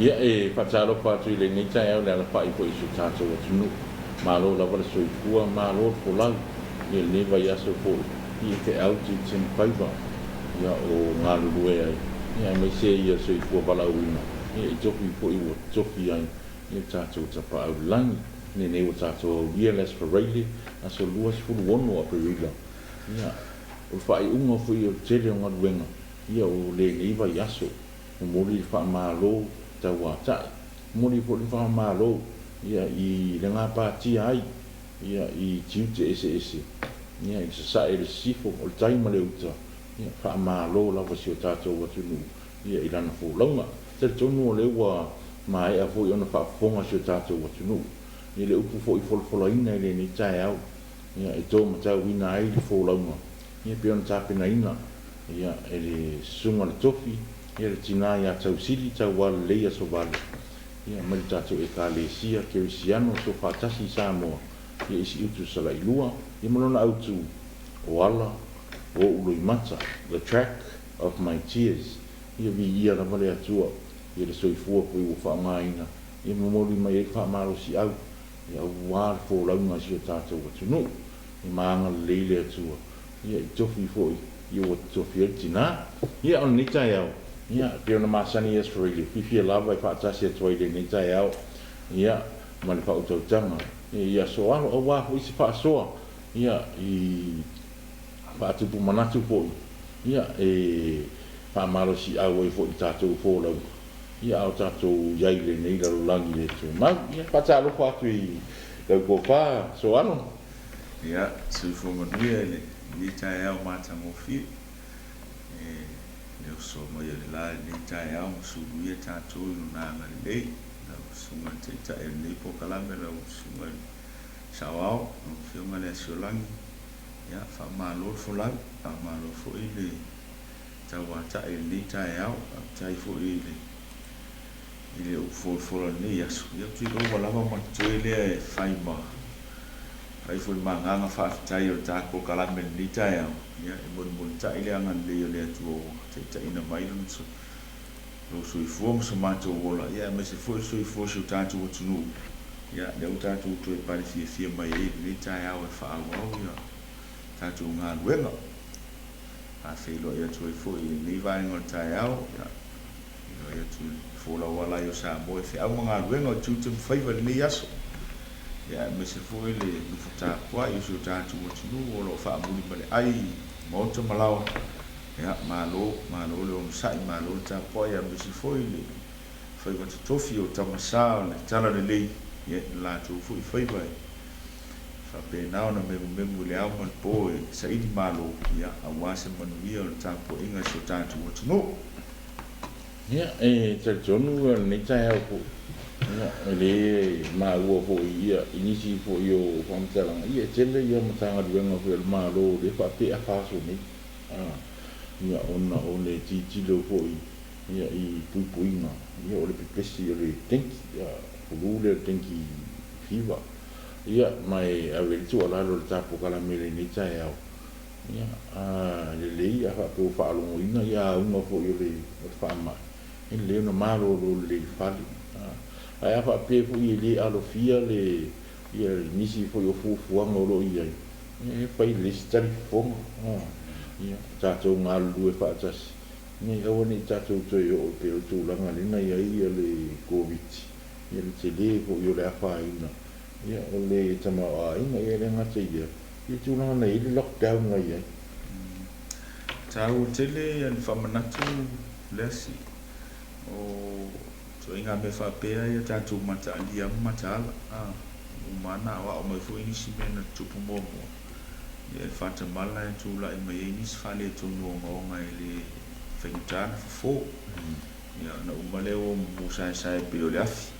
Ia, e faatalofa atu i lenei taeao i le alafai foi i si o tatou atunuu. Malo lava le soifua, malo le folau i lenei vaiaso foi i feau tiute ma faiva ia o galulue ai, ia aemaise ia le soifua valaauina ia i tofi foi ua tofi ai ia le tatou Tapaau i le Lagi. Lenei ua tatou aulia le Aso Faraile, aso 26 o Aperila, ia o le faaiuga foi o le tele o galuega ia o lenei vaiaso. Momoli le faamalo tauatai. Momoli foi le faamalo ia i le gapatia ai ia i tiute eseese ia i le sasae, le sisifo, o le tai ma le uta, ia faamalo lava si o tatou atunuu ia i lana folauga. Talitonu o lea ua maea foi ona faafofoga si o tatou atunuu i le upu foi folafolaina i lenei taeao ia e to matauina ai le folauga ia pei ona tapenaina ia e le Susuga le Tofi ia le tina ia Tausili Taualelei Asovale ia mai le tatou Ekalesia Kerisiano Soofaatasi i Samoa ia i Siutu Salailua ia ma lona autu o ala o ou loimata, The Track of My Tears, ia viia lava le Atua ia le soifua foi ua faaaogaina ia momoli mai ai le faamalosiau ia aua le folauga a si o tatou atunuu. Ia ma agalelei le Atua ia i tofi foi ia ua tofi ai le tina. Ia o lenei taeao, ia e pei ona masani ia Australia, fiafia lava e faatasi atu ai i lenei taeao, ia ma le faautautaga ia i aso alo aua foi se faasoa ia i faatupu manatu foi ia e faamalosiau ai foi i le tatou folauga ia a o tatou i ai i lenei lalolagi le tumau. Ia faatalofa atu i lau tofa Soalo. Ia, soifua manuia i lenei taeao matagofie. E le oso mai o le la i lenei taeao ma suluia tatou i lona agalelei. Lau Susuga i le Taitai o lenei polokalame, lau Susuga i le Saoao, lau Afioga i le Asiolagi, ia, faamalo le folau, faamalo foi le tauatai i lenei taeao. Faafetai foi i le i le upu folafola o lenei aso, ia ou te iloa ua lava ma totoe lea e fai ma fai foi ma agaga faafetai o le ta polokalame i lenei taeao, ia e molimolitai le agalelei o le Atua ua taitaiina mai lona lou soifua ma so matou ola, ia aemaise foi le soifua o si o tatou atunuu, ia lea ua tatou toe pale fiafia mai ai i lenei taeao e faaauau ia tatou galuega. Faafeiloai atu ai foi i lenei vaega o le taeao, ia Faafeiloai atu i le folau ala ai o Samoa i feau ma galuega o tiute ma faiva i lenei aso, ia aemaise foi le nofo tapuai o si o tatou atunuu o lo o faamuli ma le ai i maota ma laoa. Ia, malo, malo le onosai, malo le tapuai, aemaise foi le faiva totofi o Tama Sa o le Talalelei, ia, i le latou foi faiva e faapena ona memumemu i le ao ma le po e saili malo, ia, aua se manuia o le tapuaiga a si o tatou atunuu. Ia, e talitonu o lenei taeao foi, ia, e le maua foi ia, i nisi foi o faamatalaga, ia, e tele ia Matagaluega foi a le Malo o lea e faapea afa aso nei, a, ia, ona o le tilotilo foi ia i puipuiga, ia, o le pepesi o le dengue, ia, flu lea o le dengue fever. Ia, ma e ave ai le tuualalo i le ta polokalame i lenei taeao, Ia, a lelei a faapea ua faalogoina ia auga foi o le faamai, e lelei ona malolo lelei i le fale. Ae a faapea foi e le alofia le ia nisi foi o fuafuaga o lo o i ai, ia e fai lelei se talifofoga. Ia, tatou galulue faatasi, ina ia aua ne i tatou toe oo pei o le tulaga lea na i ai le Koviti, ia le tele foi o le afaina ia o le tamaoaiga, ia e le gata i lea, I le tulaga na i ai le lockdown na i ai. Taua tele le faamanatu Leasi o ituaiga mea faapea ia tatou mataalia ma mataala. Ua uma lava ona aoao mai foi nisi mea na tutupu muamua. Ia le faatamala e tulai mai ai nisi faaletonu ogaoga e le faigata ona fofo. Ia ona uma lea ua mumu saesae pei o le afi.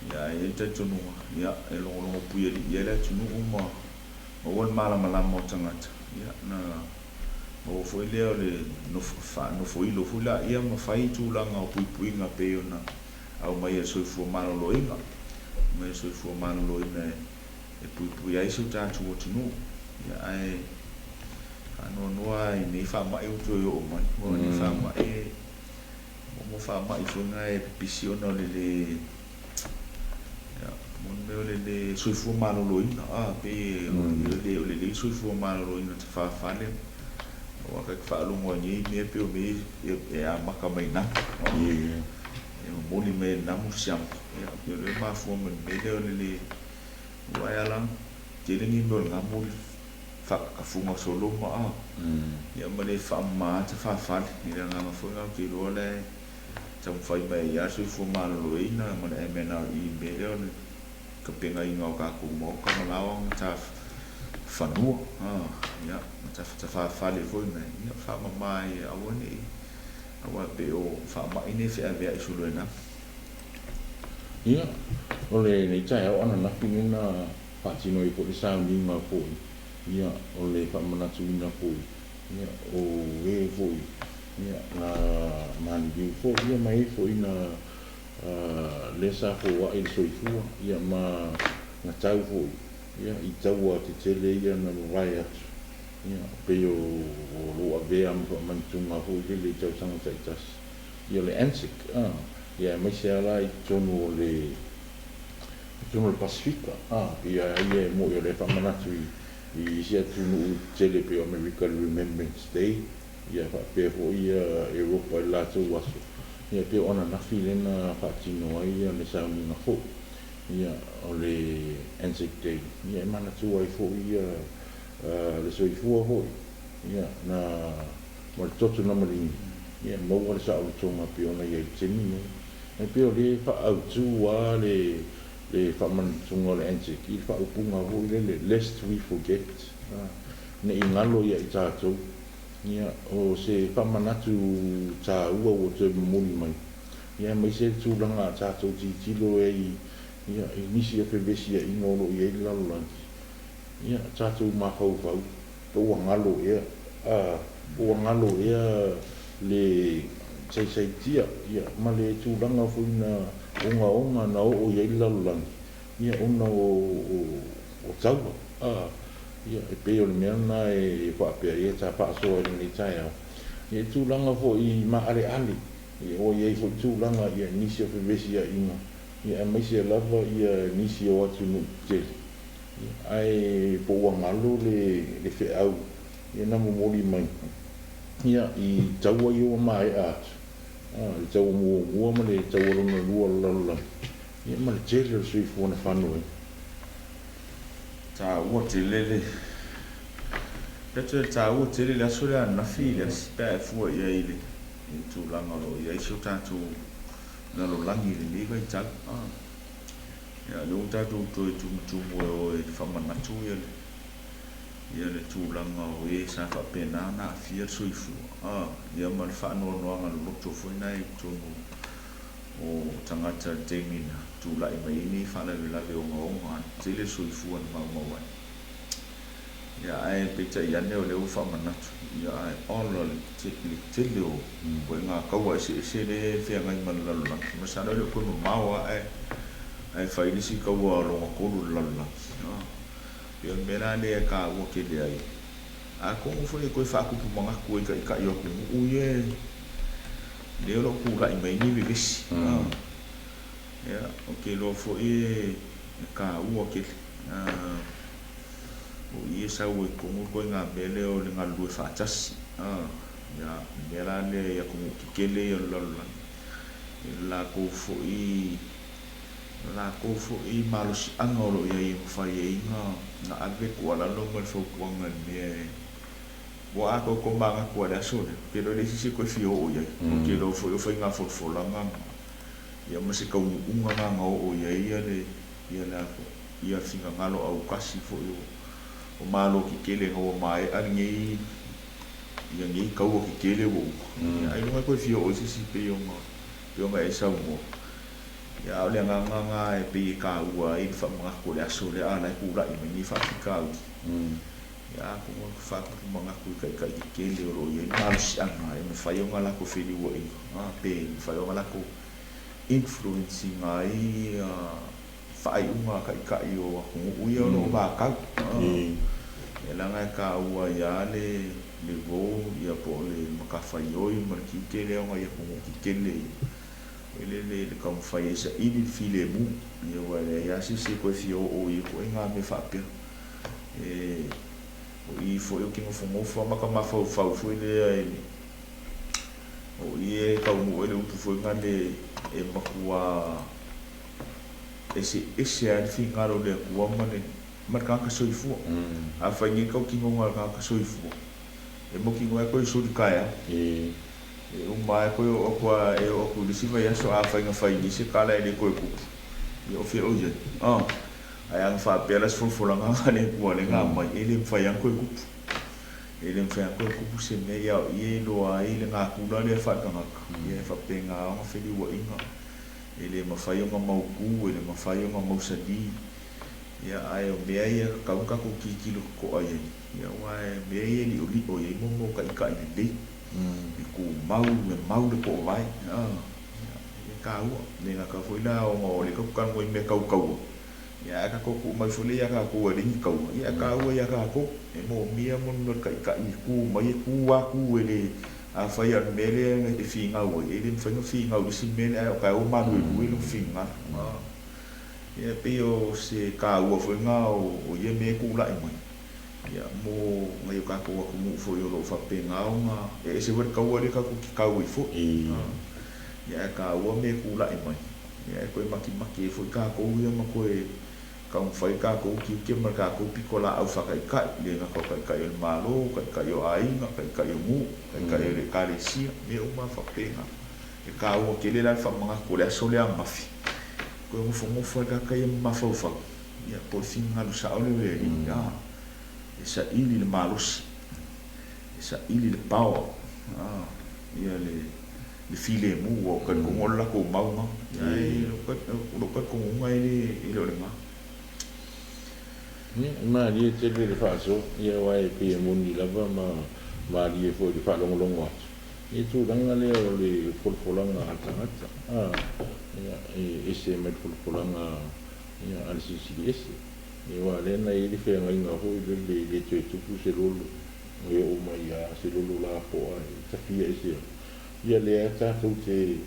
Ia ae i ai le talitonuga, ia, e logologo puialii ai le atunuu ma maua le malamalama o tagata, ia, ona maua foi lea o le faanofoilo foi laia ma fai tulaga o puipuiga pei ona aumai e le soifua maloloina, aumai e le soifua maloloina e puipui ai si o tatou atunuu. Ia, ae faanoanoa lava i nei faamai ua toe oo mai, aua o nei faamai e. O faamai foi na e pipisi ona o le lē ia mo le mea o le lē soifua maloloina pei o le lē soifua maloloina tafafale aua ka faalogo ai nei mea pei o mea e amaka mai namu e momoli mai e le namu siama ia pei o le mafua mai le mea lea o le lē ua e ala tele ni mea o le gamu faakakafuga solo ma ia ma le faamama tafafale i le agaga foi na ou te iloa le taumafai mai ai soifua maloloina ma le MNRE i mea lea o le tapenaina o tatou maota ma laoa ma fanua ia ma tafafale foi na ia faamama ai aua nei aua pei o faamai nei feaveai solo e namu. Ia, o lenei taeao ananafi lena faatino ai foi le sauniga foi, ia, o le faamanatuina foi, ia, o e foi, ia, na maliliu foi, ia, ma e foi na lea sa foai le soifua, ia, ma na tau foi, ia, i taua tetele ia na mavae atu, ia, pei o lou avea ma faamanatuga foi lele i tausaga taitasi, ia, le ANZIC, ia, aemaise lava i totonu o le Pasifika, ia, ia e moi o le faamanatu i isi atunuu tetele pei o Amerika le Remembrance Day, ia, faapea foi ia Europa i le latou aso, ia, pei o ananafi lena faatino ai ia le sauniga foi, ia, o le ANZAC Day, ia, e manatua ai foi ia le soifua foi, ia, na ma le toto na maligi, ia, maua le saolotoga pei ona i ai i le taimi nei. E pei o le faaautu lava le faamanatuga o le ANZAC i le faaupuga foi lele, lest we forget, ne i galo ia i tatou, ia, o se faamanatu taua ua toe momoli mai, ia, aemaise le tulaga a tatou tilotilo ai, ia, i nisi o fevesiaiga o lo o i ai le lalolagi, ia, tatou mafaufau, po ua galo ea, ua galo ea le saisaitia, ia, ma le tulaga foi na ogaoga na oo i ai le lalolagi, ia, ona o taua, ia, e pei o le mea lena e faapea ia ta faasoa i lenei taeao, ia, i tulaga foi maaleale, ia, ua i ai foi tulaga, ia, nisi o fevesiaiga, ia, aemaise lava ia nisi o atunuu tetele, ia, ae po ua galo le feau, ia, na momoli mai, ia, i taua ia ua maea atu, le taua muamua ma le taua lona lua o le lalolagi, ia, ma le tele o le soifua na fano ai. Taua tele le taua tele le aso lea ananafi i le asi pe a e fua i ai i le tulaga o lo o i ai si o tatou lalolagi i lenei vaitau. Ia, lea ua tatou toe tumutumu e o e faamanatu ia le tulaga o e sa faapena ona aafia le soifua ia ma le faanoanoaga loloto foi na i totonu o tagata i le taimi na tulai mai ai nei faalavelave ogaoga tele le soifua na maumau ai. Ia, ae peitai ane o lea ua faamanatu, ia, ae ola le tele o ituaiga taua eseese lea e feagai ma le lalolagi. Masalo e le o toe mamao lava ae fai le isi taua lona tolu i le lalolagi. Pei o le mea la lea e taua tele ai. Atonu foi e toe faatupu manatu ai taitai o atunuu ia lea o lo o tulai mai nei vevesi. Ia, ou te iloa foi e taua tele. O i e sau ai totonu le ituaiga mea lea o le galulue faatasi. Ia, le mea la lea i atunuu tetele ia o le lalolagi, i le latou foi malosiaga o lo o i ai e mafai ai na ave tuualalo ma le fautuaga i le mea e ua atoatoa manatu ai le aso lea, ou te iloa e leai se isi e toe fia oo i ai. Ou te iloa foi o faiga folafolaga ia ma se taunuuga na na oo i ai ia le ia le ia finagalo autasi foi o malo tetele ina ua maea lenei ia nei taua tetele ua uma. Ailoga e toe fia oo i se isi pei ona e saunoa. Ia, a o le agaga na e pei e taua ai le faamanatu o le aso lea a o la e tulai mai nei faafitauli. Ia, atonu e faatupu manatu i taitai tetele o lo o i ai le malosiaga e mafai ona latou feliuaiga pe mafai ona latou influence ina ai faaiuga a taitai o atunuu ia o lo o vatau. Ia leaga e taua ai lava le role ia po o le matafaioi ma le tiute lea o nai atunuu tetele ia foi lele i le taumafai e saili le filemu. Ia aua e leai lava se isi e toe fia oo i ia ituaiga mea faapea. E, o i foi ou te nofonofo lava ma ta mafaufau foi lea i le, o i e taunuu ai le upu foi lea e matua eseese lava le finagalo o le Atua ma le ma le tagata soifua. Afai nei tautinoga a le tagata soifua, e mautinoa e toe suli taeao. E uma lava e toe oo atu lava, e oo atu i le isi vaiaso, afai na fai nei se tala e le toe tupu, ia o fea o i ai? Ae ana faapea la se folafolaga a le Atua lea na aumai, e le mafai lava ona toe tupu. E le mafai lava ona toe tupu se mea, ia o i e iloa ai le natura lea faale-tagata, ia e faapena ona feliuaiga, e le mafai ona mautu, e le mafai ona mausali. Ia, ae o mea ia e tatau ona tatou tilotilo totoa i ai, ia aua o mea ia e li'oli'o i ai mo taitai lelei, e tumau, e mau le toovae, a, ia, e taua. E le gata foi la ona o lea tatou te talanoa i mea tau taua, ia ae tatou tuu mai foi lea ia tatou e leai ni taua, ia e taua ia tatou. E moomia mo le mea o le taitai e tu mai, e tu lava tu e le, afai lava o le mea lea e finau ai, e le mafai ona finau i le isi mea lea ae o taeao ua maluelue lona finagalo. Ia e pei o se taua foi lena o ia mea e tulai mai, ia, mo nai o tatou atunuu foi o lo o faapena ona e ese foi le taua lea tatou te tau ai foi. Ia, ae taua mea e tulai mai, ia e toe matimati ai foi tatou ia ma toe taumafai tatou tiute ma le tatou pitolaau faataitai, e le gata o taitai o le Malo, taitai o aiga, taitai o nuu, taitai o le Ekalesia, mea uma lava faapena. E taua tele la le faamanatu o le aso lea ananafi, toe nofonofo ai tagata ia ma mafaufau, ia po o le finagalo sao lea o le Alii, a, e saili le malosi, e saili le power, a, ia le filemu, ua talitonu o le latou mau lena, ae o lou talitonuga e le o lena. Ia, e malie tele le faasoa, ia aua e pei e moni lava ma malie foi i le faalogologo atu. I le tulaga lea o le folafolaga a le tagata, ia, e ese mai le folafolaga a le Silisili Ese. Aua o lea na i ai le feagaiga foi lele e le toe tupu se lolo e oo mai lava se lolo lapoa e tafia ese ai. Ia lea tatou te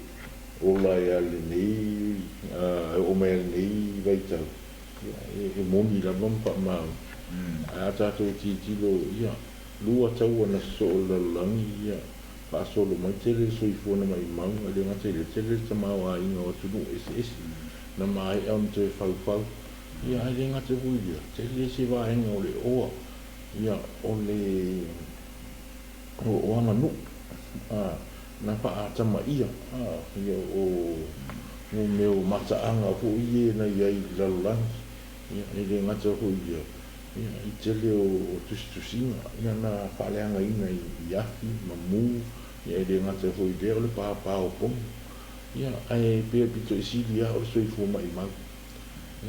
ola ai lava i lenei, e oo mai lava i lenei vaitau, ia, e moni lava ma faamaoni. Ae a tatou tilotilo, ia, lua taua na sosoo i le lalolagi, ia, faasolo mai, tele le soifua na maimau, ae le gata i lea, tele le tamaoaiga o atunuu eseese na maea ona toe faufau, ia, ae le gata foi i lea, tele se vaega o le oa, ia, o le o aganuu, a, na faaatamaia, a, ia, o mea o mataaga foi ia na i ai i le lalolagi, ia, e le gata foi i lea, Ia, i tele o tusitusiga, ia na faaleagaina i afi ma mu, ia e le gata foi i lea o le pāpā o pomu. Ia, ae pei o le pito i sili lava o le soifua maimau.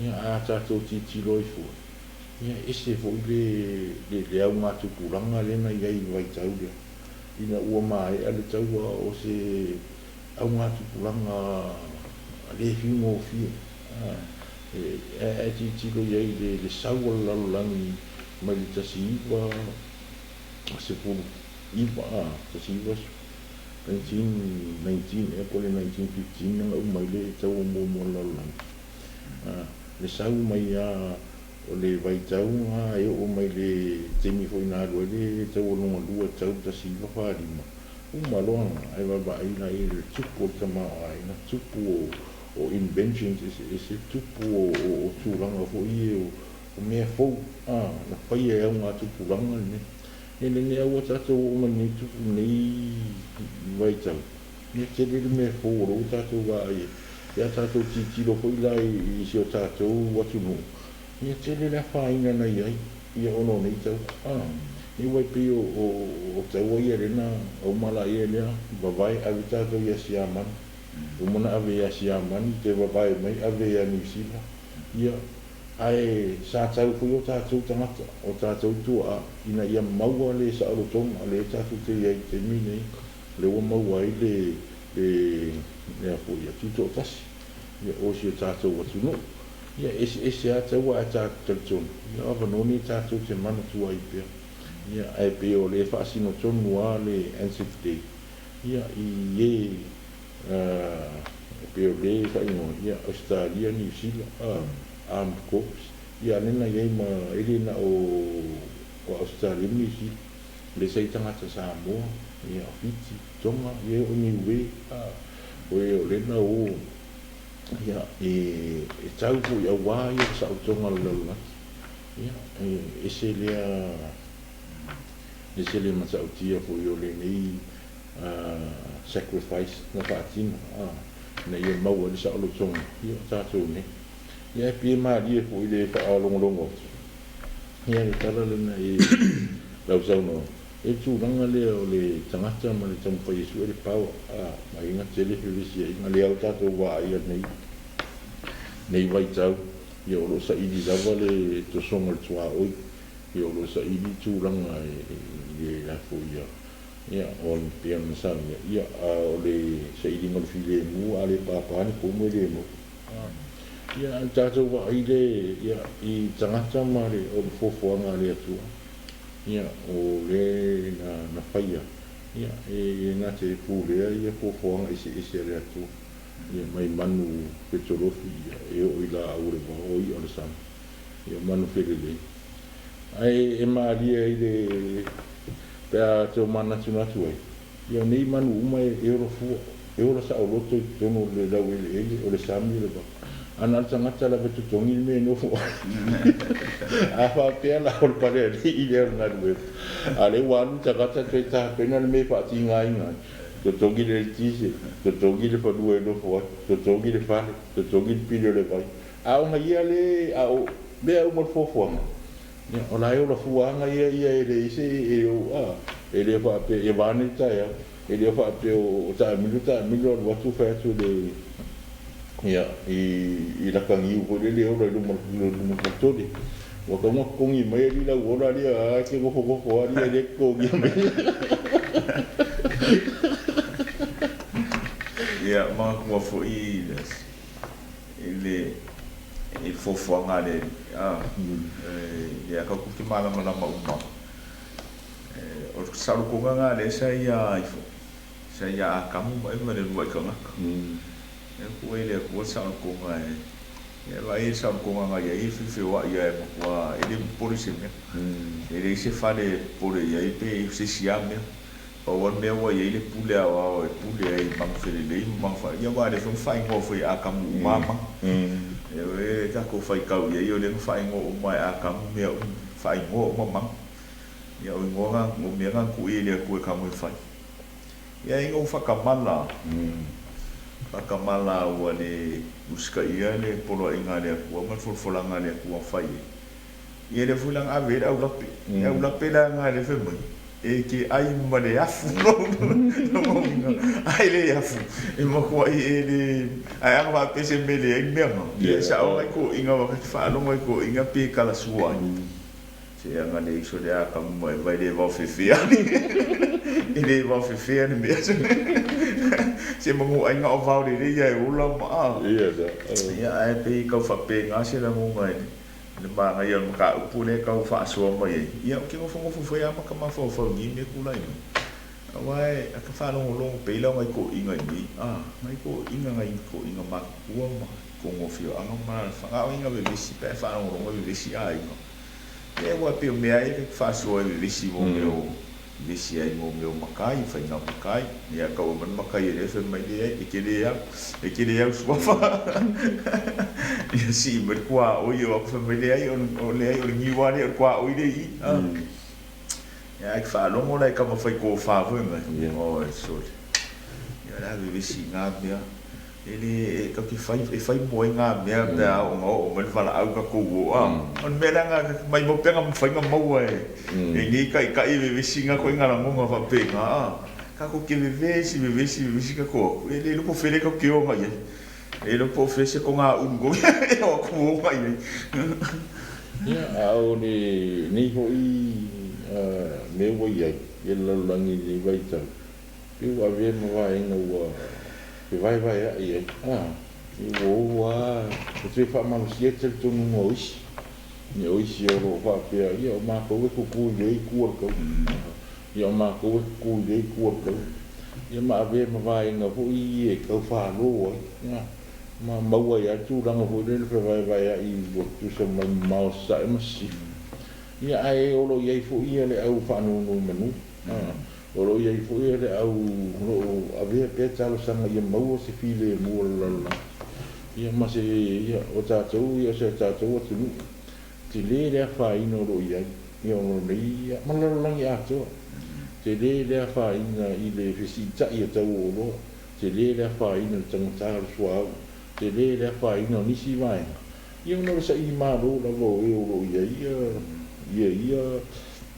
Ia, ae a tatou tilotilo ai fua, ia e ese foi le, le, le augatupulaga lea na i ai i le vaitau lea. Ina ua maea le taua o se augatupulaga le figofie. Ae tilotilo i ai i le sau o le lalolagi mai le 1919, 1919 ea po o le 1915 na uma ai le taua muamua o le lalolagi. Le sau mai lava o le vaitau lena e oo mai le taimi foi na alu ai le taua lona lua tau 1945, uma loa lena, ae vaavaai la i le tupu o le tamaoaiga, tupu o o inventions eseese, tupu o tulaga foi ia o mea fou na faia e augatupulaga lenei. E lenei aua tatou oo mai lenei tupu lenei vaitau, ia tele le mea fou o lo o ua tatou vaai ai. Pe a tatou tilotilo foi la i si o tatou atunuu, ia tele le afaina na i ai ia ona o nei taua. Ia aua e pei o taua ia lea na uma laia lea vavae ave tatou ia Siamani. Uma ona ave ia Siamani, toe vavae mai ave ia Niu Sila. Ia, ae sa tau foi o tatou tagata, o tatou tuaa, ina ia maua le saolotoga lea tatou te i ai i le taimi lenei, lea ua maua ai le, le, le a foi, ia tutoatasi, ia, o si o tatou atunuu. Ia, e eseese lava taua ae tatou talitonu, ia o avanoa nei tatou te manatua ai pea. Ia, ae pei o le faasino tonu lava le Anzac Day, ia, i e e pei o le faaigoa, ia, Ausetalia, Niu Sila, Armed Corps, ia, a lea na i ai ma, e le na o Ausetalia ma Niu Sila, lea sa i ai tagata Samoa, ia, o Fiti, Tonga, ia, e oo i Niue, o e o lea na o, ia, e tau foi auā ia le saolotoga o le lalolagi. Ia, e ese lea, ese le matautia foi o lenei sacrifice na faatino ina ia maua ai le saolotoga o tatou nei. Ia, e pei e malie foi i le faalogologo atu, ia le tala lena i lau saunoaga, e le tulaga lea o le tagata ma le taumafai e sue le power, ma aiga tele fevesiaiga, lea ua tatou vaaia lenei vaitau, ia o lo o saili lava le tosoga o le tuaoi, ia o lo o saili tulaga i le lafo ia, ia o le pei ona saunia, ia a o le sailiga o le filemu, a le pāpā ni pomu e le maua. Ia a tatou vaai le ia i tagata ma le o le foafoaga a le Atua, ia o le na faia, ia e na te pulea ia foafoaga eseese a le Atua. Ia mai manu fetolofi ia e oo i laau o le vao, o i'a o le sami, ia manu felelei. Ae e malie ai le pe a tau manatunatu ai, ia o nei manu uma e ola fua, e ola saoloto i totonu o le laueleele, o le sami, o le vao. A na o le tagata lava e totogi le mea e nofo ai. A faapea la o le palealii lea o le galuega, a o lea ua alu le tagata toe tapena le mea e faatigaina ai, totogi le eletise, totogi le fanua e nofo ai, totogi le fale, totogi le pili o le vai. A o ia le, a o mea uma o le foafoaga, ia, o la e ola fua lava ia ia e leai se, e o, a, e le faapea, ia vaeane le taeao, e le faapea o taamilo, taamilo alu atu fai atu le, ia, i laka niu foi lele e ola i luma o le faletole. Ua tatau ona totogi mai alii lau ola alii a e te nofonofo alii e le totogia mai. Ia, manatua foi i le i le foafoaga a le Alii, a, lea tatou te malamalama uma. O le saolotoga lena lea sa ia ifo, sa ia Atamu ma Eva le uluai tagata. E tuu ai e le Atua le saolotoga e, e vaai ai le saolotoga na i ai e feofeoai lava e matua e le popole i se mea. E leai se fale e popole i ai pe i se isi lava mea. Pau lava le mea ua i ai le pule aoao e pule ai i manu felelei ma manu ia aua o lea foi na faaigoa foi e Atamu uma lava manu. E tatou faitau i ai o lea na faaigoa uma e Atamu mea uma, faaigoa uma manu. Ia o igoa na, o mea na na tuu i ai e le Atua e tago e fai. Ia ina ua faatamala, faatamala ua le usitaia le poloaiga a le Atua ma le folafolaga a le Atua na fai ai. Ia lea foi la na ave ai le aulape. Le aulape la lena lea fai mai, e te ai ma le afu lona uiga, ai le afu, e matuai e le, ae ana faapea se mea e leai le mea na, ia e sao nai toeaiina ta te faalogo i toeaiina pe talasua ai. Se ana le iso le Atamu ma Eva e le vaofefea e le vaofefea le mea se manu ai na o vao lelei ae ola ma a. Ia ae pei tau faapena se lagona i le manaia o le mataupu lea e tau faasoa mai ai. Ia ou te nofonofo foi lava ma ka mafaufau i nei mea tulai mai. Aua e ka faalogologo pei la o nai toeaiina i nei, a, nai toeaiina, nai toeaiina matutua ma totonu o afioaga ma alaalafaga, a o ina vevesi pe a e faalogologo e vevesi aiga. Ia aua e pei o mea lava ia e faasoa e vevesi mo mea o vevesi ai mo mea o matai, faiga matai. Ia tau aumai le matai e lea fai mai leai, e te le au, e te le au suafa. Ia sii mai le tuaoi o atu fai mai leai, o leai o le niu lava lea o le tuaoi lea i i. Ia ae faalogo la i tama fai tofa foi mai, oi sole. Ia o le a vevesi i na mea. E le, e tatou te fai, e fai mo ai na mea pe a oo ina oo mai le valaau tatou o, a. O le mea lea na maimau pea na mafai ona maua e nei taitai e vevesi na koe na lagona faapena, a. Tatou te vevesi, vevesi, vevesi tatou atu, e le iloa po o fea lea tatou te o agai i ai. E le iloa po o fea se toga ulu e o atu o agai i ai. Ia, a o lenei foi mea ua i ai i le lalolagi i lenei vaitau, pei ua avea ma vaega ua fevaevaea'i ai. Ua oo lava, ua toe faamalosia le talitonuga o isi, ia o isi o lo o faapea, ia o matou e tutu i lea itu o le taua, ia o matou e tutu i lea itu o le taua, ia ma avea ma vaega foi ia e tau falo ai, ia, ma maua ai lava le tulaga foi lele fevaevaea'i ua tutusa ma le mamao o Sasae ma Sisifo. Ia ae o lo o i ai foi ia le au faanonomanu, o lo o i ai foi le au o lo o avea pea talosaga ia maua se filemu o le lalolagi, ia ma se, ia, o tatou, ia o si o tatou atunuu, tele le afaina o lo o i ai, ia ona o nei, ia, ma le lalolagi atoa. Tele le afaina i le fesiitai o tau o oloa, tele le afaina i le taugata o le suauu, tele le afaina o nisi vaega, ia ona o le saili malo lava o e o lo o i ai ia, ia,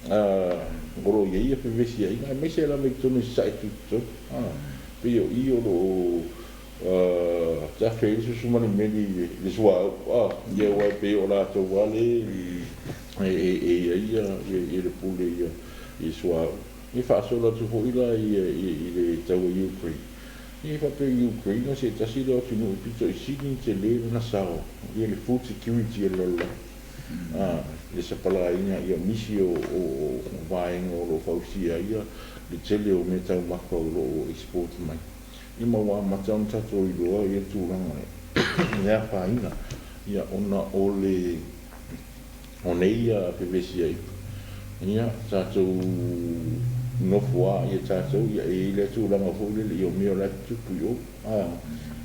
o lo o i ai ia fevesiaiga, aemaise lava i totonu i Sasae Tutotonu, pei o i o lo o tafe ai le susumalimeli i le suauu, ia aua e pei o latou lava lea e i ai ia le pule i le suauu. Ia faasolo atu foi la i le taua Ukraine. Ia faapea o Ukraine o se tasi lea o atunuu pito i sili ona tele lona sao i le food security o le lalolagi, le sapalāina o nisi o vaega o lo o fausia ai le tele o meataumafa o lo o export mai. Ia ma ua amata ona tatou iloa ia tulaga e afaina, ia ona o le o nei ia fevesiaiga, ia tatou nofo lava ia tatou, ia e i ai lea tulaga foi lele ia o mea o la e tutupu i o,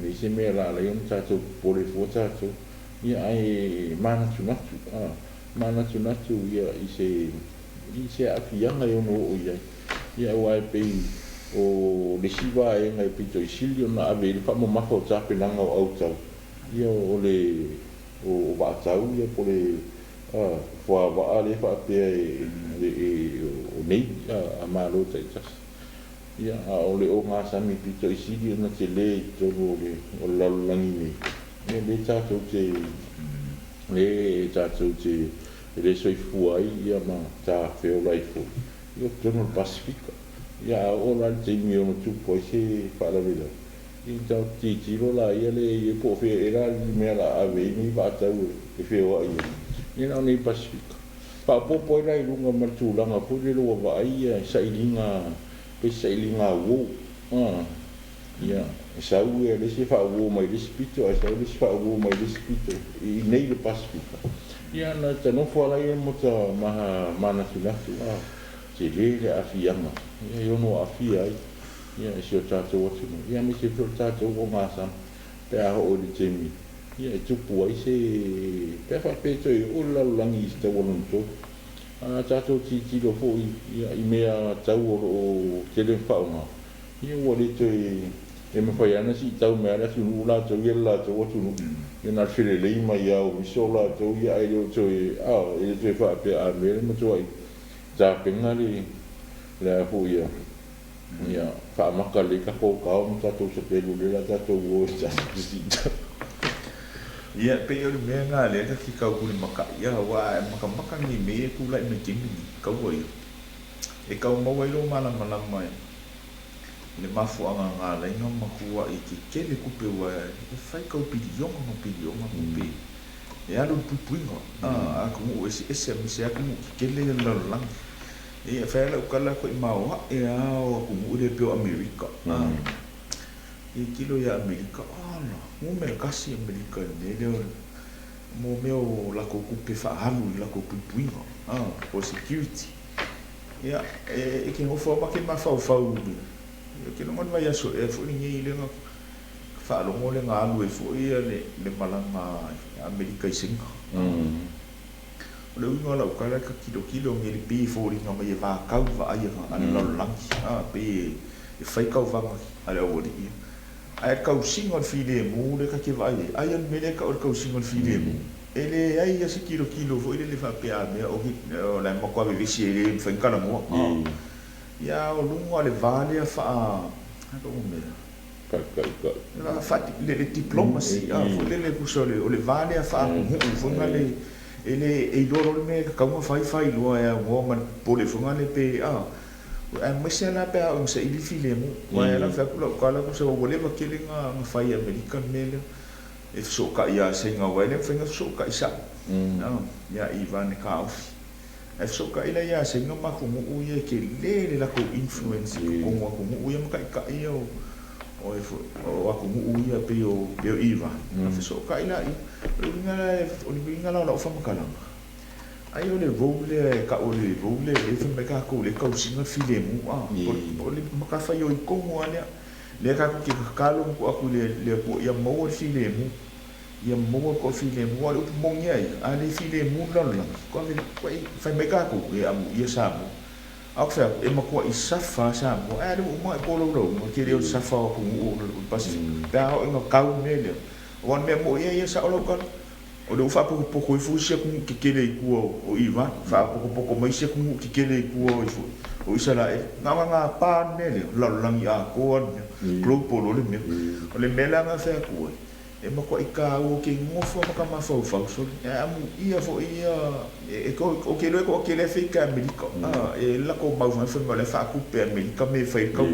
leai se mea o le a ala ai ona tatou popole fua tatou, ia ae manatunatu, manatunatu ia i se i se aafiaga e ono oo i ai, ia aua e pei o le isi vaega e pito i sili ona ave i ai le faamamafa o tapenaga o autau, ia o le o vaatau ia po o le fuavaa lea faapea e o nei a Malo taitasi. Ia a o le ogasami pito i sili ona tele i totonu o le lalolagi nei, ia lea tatou te lea tatou te e le soifua ai ia ma tafeola ai foi ia o totonu o le Pasefika. Ia a oo la i le taimi e ono tupu ai se faalavelave, ia tatou tilotilo laia lea i ai po o fea ea la le mea o le a ave ai nei vaatau e feoai ai, ia na o nei Pasefika. Faaopoopo ai la i luga ma le tulaga foi lele ua vaai ia sailiga, pei se sailiga uo, ia e sau ia le isi e faauo mai le isi pito ae sau le isi faauo mai le isi pito i inei i le Pasefika. Ia ona ta nofo lava laia ma ta manatunatu, tele le aafiaga ia e ono aafia ai ia i si o tatou atunuu, ia aemaise foi o le tatou ogasami pe a oo i le taimi ia e tupu ai se pe a faapea e toe oo le lalolagi i se taua lona tolu. A tatou tilotilo foi ia i mea tau o lo o tele ma faaaoga, ia ua le toe e mafai lava ona siitau mai lava le atunuu latou ia le latou atunuu, ia na o le felelei mai lava o miso latou ia, ae le o toe e le toe faapea a mea le matuai tapena le le a foi ia ia faamata lelei tatou tao ma tatou sapelu lea o le a tatou o e tatou siitau. Ia, pei o le mea lena lea ta te tau tulimatai, aua a e matamata nei mea ia e tulai mai i taimi nei, taua ia, e tau maua ai lou malamalama i le mafuaaga na ala ai ona matuai tetele tupe aua e fai tau piliona ma piliona tupe e alu i le puipuiga a atunuu eseese aemaise atunuu tetele ia o le lalolagi. E fai lava lau tala atu i maoae lava o atunuu ia pei o Amerika. Tilotilo ia Amerika, ala, numera tasi Amerika i le mea lea o mo mea o latou tupe faaalu i latou puipuiga, po o security. Ia, e te nofo lava ma te mafaufau i le, ou te iloa na o le vaiaso ea foi lenei lea na faalogo lea na alu ai foi le malaga a Amerika i Saina. O le uiga o lau tala, e tilotilo nei, pei e foliga mai e vatau le vaai a le lalolagi, pei e fai tauvaga a le aualii ia. Ae le tausiga o le filemu lea ta te vaai i ai, ai o le mea lea e tau o le tausiga o le filemu, e leai lava se tilotilo foi lele faapea a mea o la e matua vevesi e le mafai ona talanoa. Ia a o luga o le va lea faa, a tau mea? Faataitai. Le diplomacy, foi lele tusa o le va lea faa-atunuu foi na le, e le, e iloa loa le mea e tatau ona fai, fai loa e aunoa ma le popole foi na le pe, aemaise la pe a oo ina saili le filemu. Aua e ala fai atu lau tala, tusa ua leva tele na fai e Amerika le mea lea. E fesootaʻi iā Saina aua e le mafai ona fesootaʻi saʻo iā Iran e taofi. Ae fesootaʻi la iā Saina ma atunuu ia e telē le latou influence i totonu o atunuu ia ma taʻitaʻi ia o o atunuu ia pei o pei o Iran. Ona fesootaʻi laia. O le uiga la o le uiga la o lau faamatalaga, ai o le role lea e tau o le role lea lea e fai mai tatou lea e tausiga le filemu a. O le matafaioi tonu lava lea. Lea tatou te tatalo ma tuu atu i le Atua ia maua le filemu, ia maua le toafilemu. Aua o le upu moni lava ia, a le filemu le lalolagi, fai mai tatou, e amuia Samoa. Ae ou te fai atu, e matuai safa lava Samoa. Ae a le ua uma ona e tolaulauina le tele o le safa o atunuu o le Pasefika, pe a oo ina tau le mea lea. Aua o le mea moni lava ia, e sao lau tala, o lea ua faapotopoto ifo isi atunuu tetele i tua o Iran, faapotopoto mai isi atunuu tetele i tua o Isaraelu. Na ona gapa le mea lea, lalolagi atoa le mea, global loa le mea. O le mea la lena e fai atu ai, e matuai taua ke nofo ma ka mafaufau sole, ae amuia foi ia, ou te iloa e toatele lava e feita i Amerika, e lako mau fai mai o la e faatupe e Amerika mea e fai ai le taua.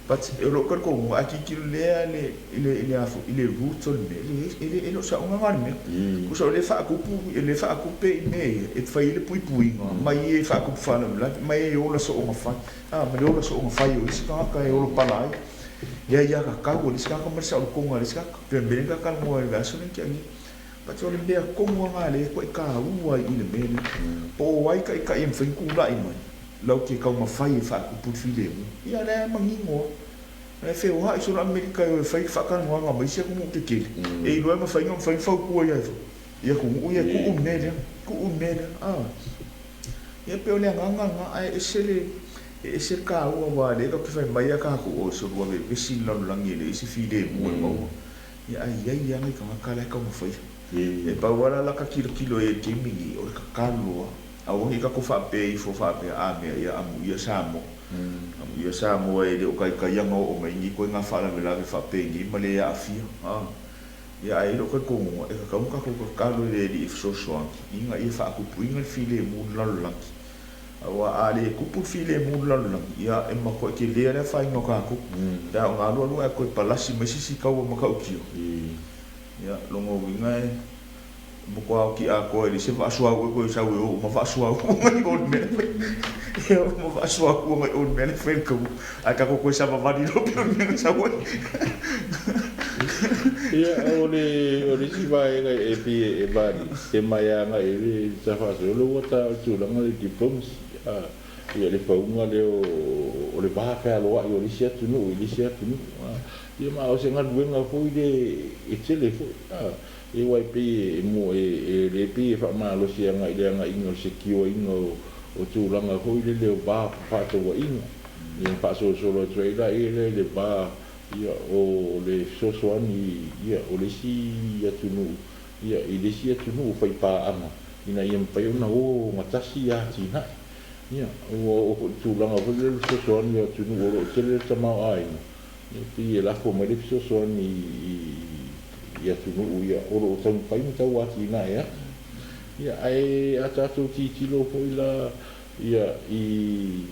But o lou talitonuga a tilotilo lea i le i le a foi i le root o le mea, e leai e le o saoga lena le mea. Tusa o lea e faatupu o lea e faatupe i mea ia e fai ai le puipuiga mai e faatupu faalavelave mai e ola soona fai a ma le ola soona fai o isi tagata e ola pala ai le aiatatau a le isi tagata ma le saolotoga a le isi tagata. Pei o le mea lea na ta talanoa ai i le vaiaso lea na tea nei. But o le mea tonu lava lena lea e ituai taua ai i le mea lea. Po o ai taitai e mafai ona tulai mai. Lau te taumafai e faatupu le filemu. Ia lea e manino lava. E feoai solo Amerika e o e fai faatalanoaga ma isi atunuu tetele, e iloa e mafai ona mafai ona fautua i ai i atunuu ia e tuu le mea lea, tuu le mea lea. Ia pei o le agaga lena, ae ese le, e ese le taua aua o lea tatou te fai mai lava tatou, oi solo ua vevesi le lalolagi e leai se filemu e maua. Ia ae i ai lava nai tagata la e taumafaia. E pau lava la lata tilotilo i ai i le taimi lenei, o le tatalo lava. Aua ne i tatou faapea ifo faapea, a mea, ia amuia Samoa. Amuia Samoa e le o taitai ana oo mai ni ituaiga faalavelave faapenei ma le aafia. A. Ia ae i ai lou talitonuga, e tatau ona tatou tatalo i le Alii e fesoasoani ina ia faatupuina le filemu i le lalolagi. Aua a le tupu le filemu i le lalolagi, ia e matuai tele le afaina o tatou. Pe a ona alu alu ae toe palasi mai se isi taua matautia. Ia, lona uiga e matua oti atoa e leai se vaa suauu e toe sau e o uma vaa suauu i o i le mea le fai e o uma vaa suauu i o i le mea le fai le taua ae tatou toe savavali loa pei o le mea na sau ai. Ia, o le o le isi vaega e pei e e mai agai i le ta faasolo ua ta o le tulaga o le diplomacy ia le pauga lea o le va fealoai o le isi atunuu i le isi atunuu. Ia ma o se galuega foi lea e tele foi e aua e pei e mo e le pei e faamalosi agai i le agaiga o le sekiuaina o tulaga foi lele o va fefaatauaiga. Ia faasolosolo atu ai laia lea i le va ia o le fesoasoani ia o le isi atunuu ia i le isi atunuu faipaaga ina ia mafai ona o gatasi atinae. Ia ua oo foi i le tulaga foi lele o le fesoasoani o atunuu o lo o tele le tamaoaiga, ia pei e lafo mai le fesoasoani i atunuu ia o lo o taumafai ma tau atinae atu. Ia ae a tatou tilotilo foi la ia i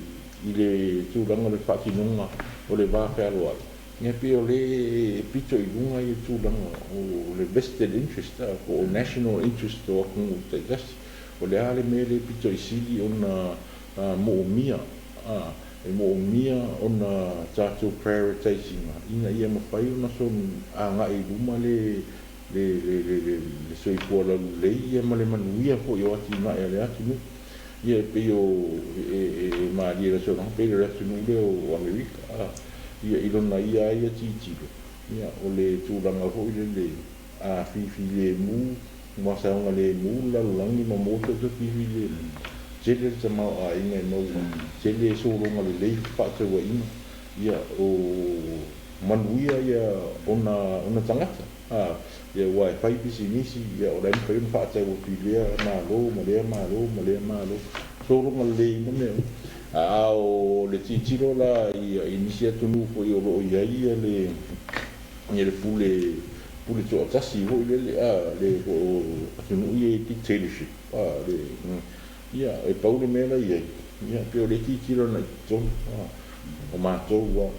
le tulaga o le faatinoga o le va fealoai, ia pei o lea e pito i luga le tulaga o le vested interest po o national interest o atunuu taitasi. O le a le mea lea e pito i sili ona moomia, e moomia ona tatou prioritize ina ina ia mafai ona agai i luma le le soifua laulelei ia ma le manuia foi o atinae a le atunuu. Ia e pei o e malie i le saunoaga pei o le atunuu lea o Amerika ia i lona ia lava ia tilotilo, ia o le tulaga foi lele a filemu ma saogalemu le lalolagi ma maua so filemu, tele le tamaoaiga e maua, tele sologa lelei fefaatauaiga, ia o manuia ia ona tagata ia aua e fai pisinisi, ia o la e mafai ona faatau atu i lea Malo ma lea Malo ma lea Malo, sologa lelei uma mea uma. A o le tilotilo la i nisi atunuu foi o lo o i ai ia le ia le pule pule toatasi foi lele le po o atunuu ia e dictatorship le ia e pau le mea la i ai, ia pei o lea e tilotilo agai i totonu. O matou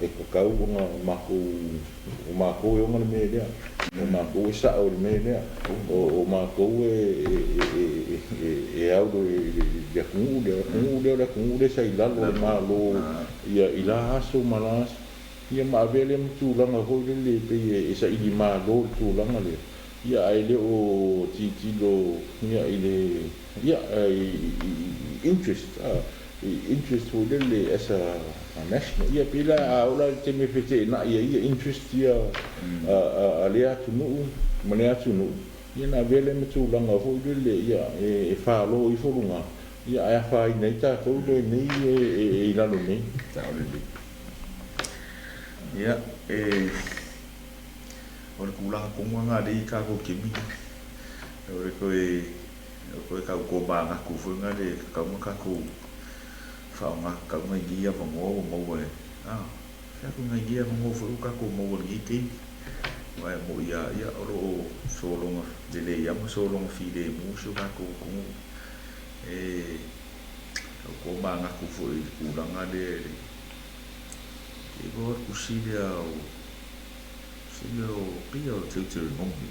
e tatau ona matou, o matou e ona le mea lea, o matou e sao i le mea lea, o matou e au i le atunuu lea, o le atunuu lea o le atunuu lea sa i lalo o le Malo i la aso ma la aso. Ia ma avea lea ma tulaga foi lele e pei e saili malo le tulaga lea, ia ae le o tilotilo i le i interest interest foi lele as a national. Ia pei la a oo la i le taimi e feteenai ai ia interest ia a lea atunuu ma lea atunuu, ia ona avea lea ma tulaga foi lele ia e falo ifo luga, ia ae afaina ai tatou lenei e i lalo nei. Sao lelei. Ia, e o le tulaga tonu lava lena lea e i ai tatou i le taimi lenei. O le toe O toe tau tomanatu foi na le tatau ona tatou faaaoga tatau nai nei avanoa ua maua e a fai atu nai nei avanoa foi ua tatou maua i lenei taimi aua e moni lava ia o lo o sologa lelei lava ma sologa filemu si o tatou atunuu e tau tomanatu foi i le tulaga lea i le pei foi o le tusi lea o Se mea o pei o Deuteronomy e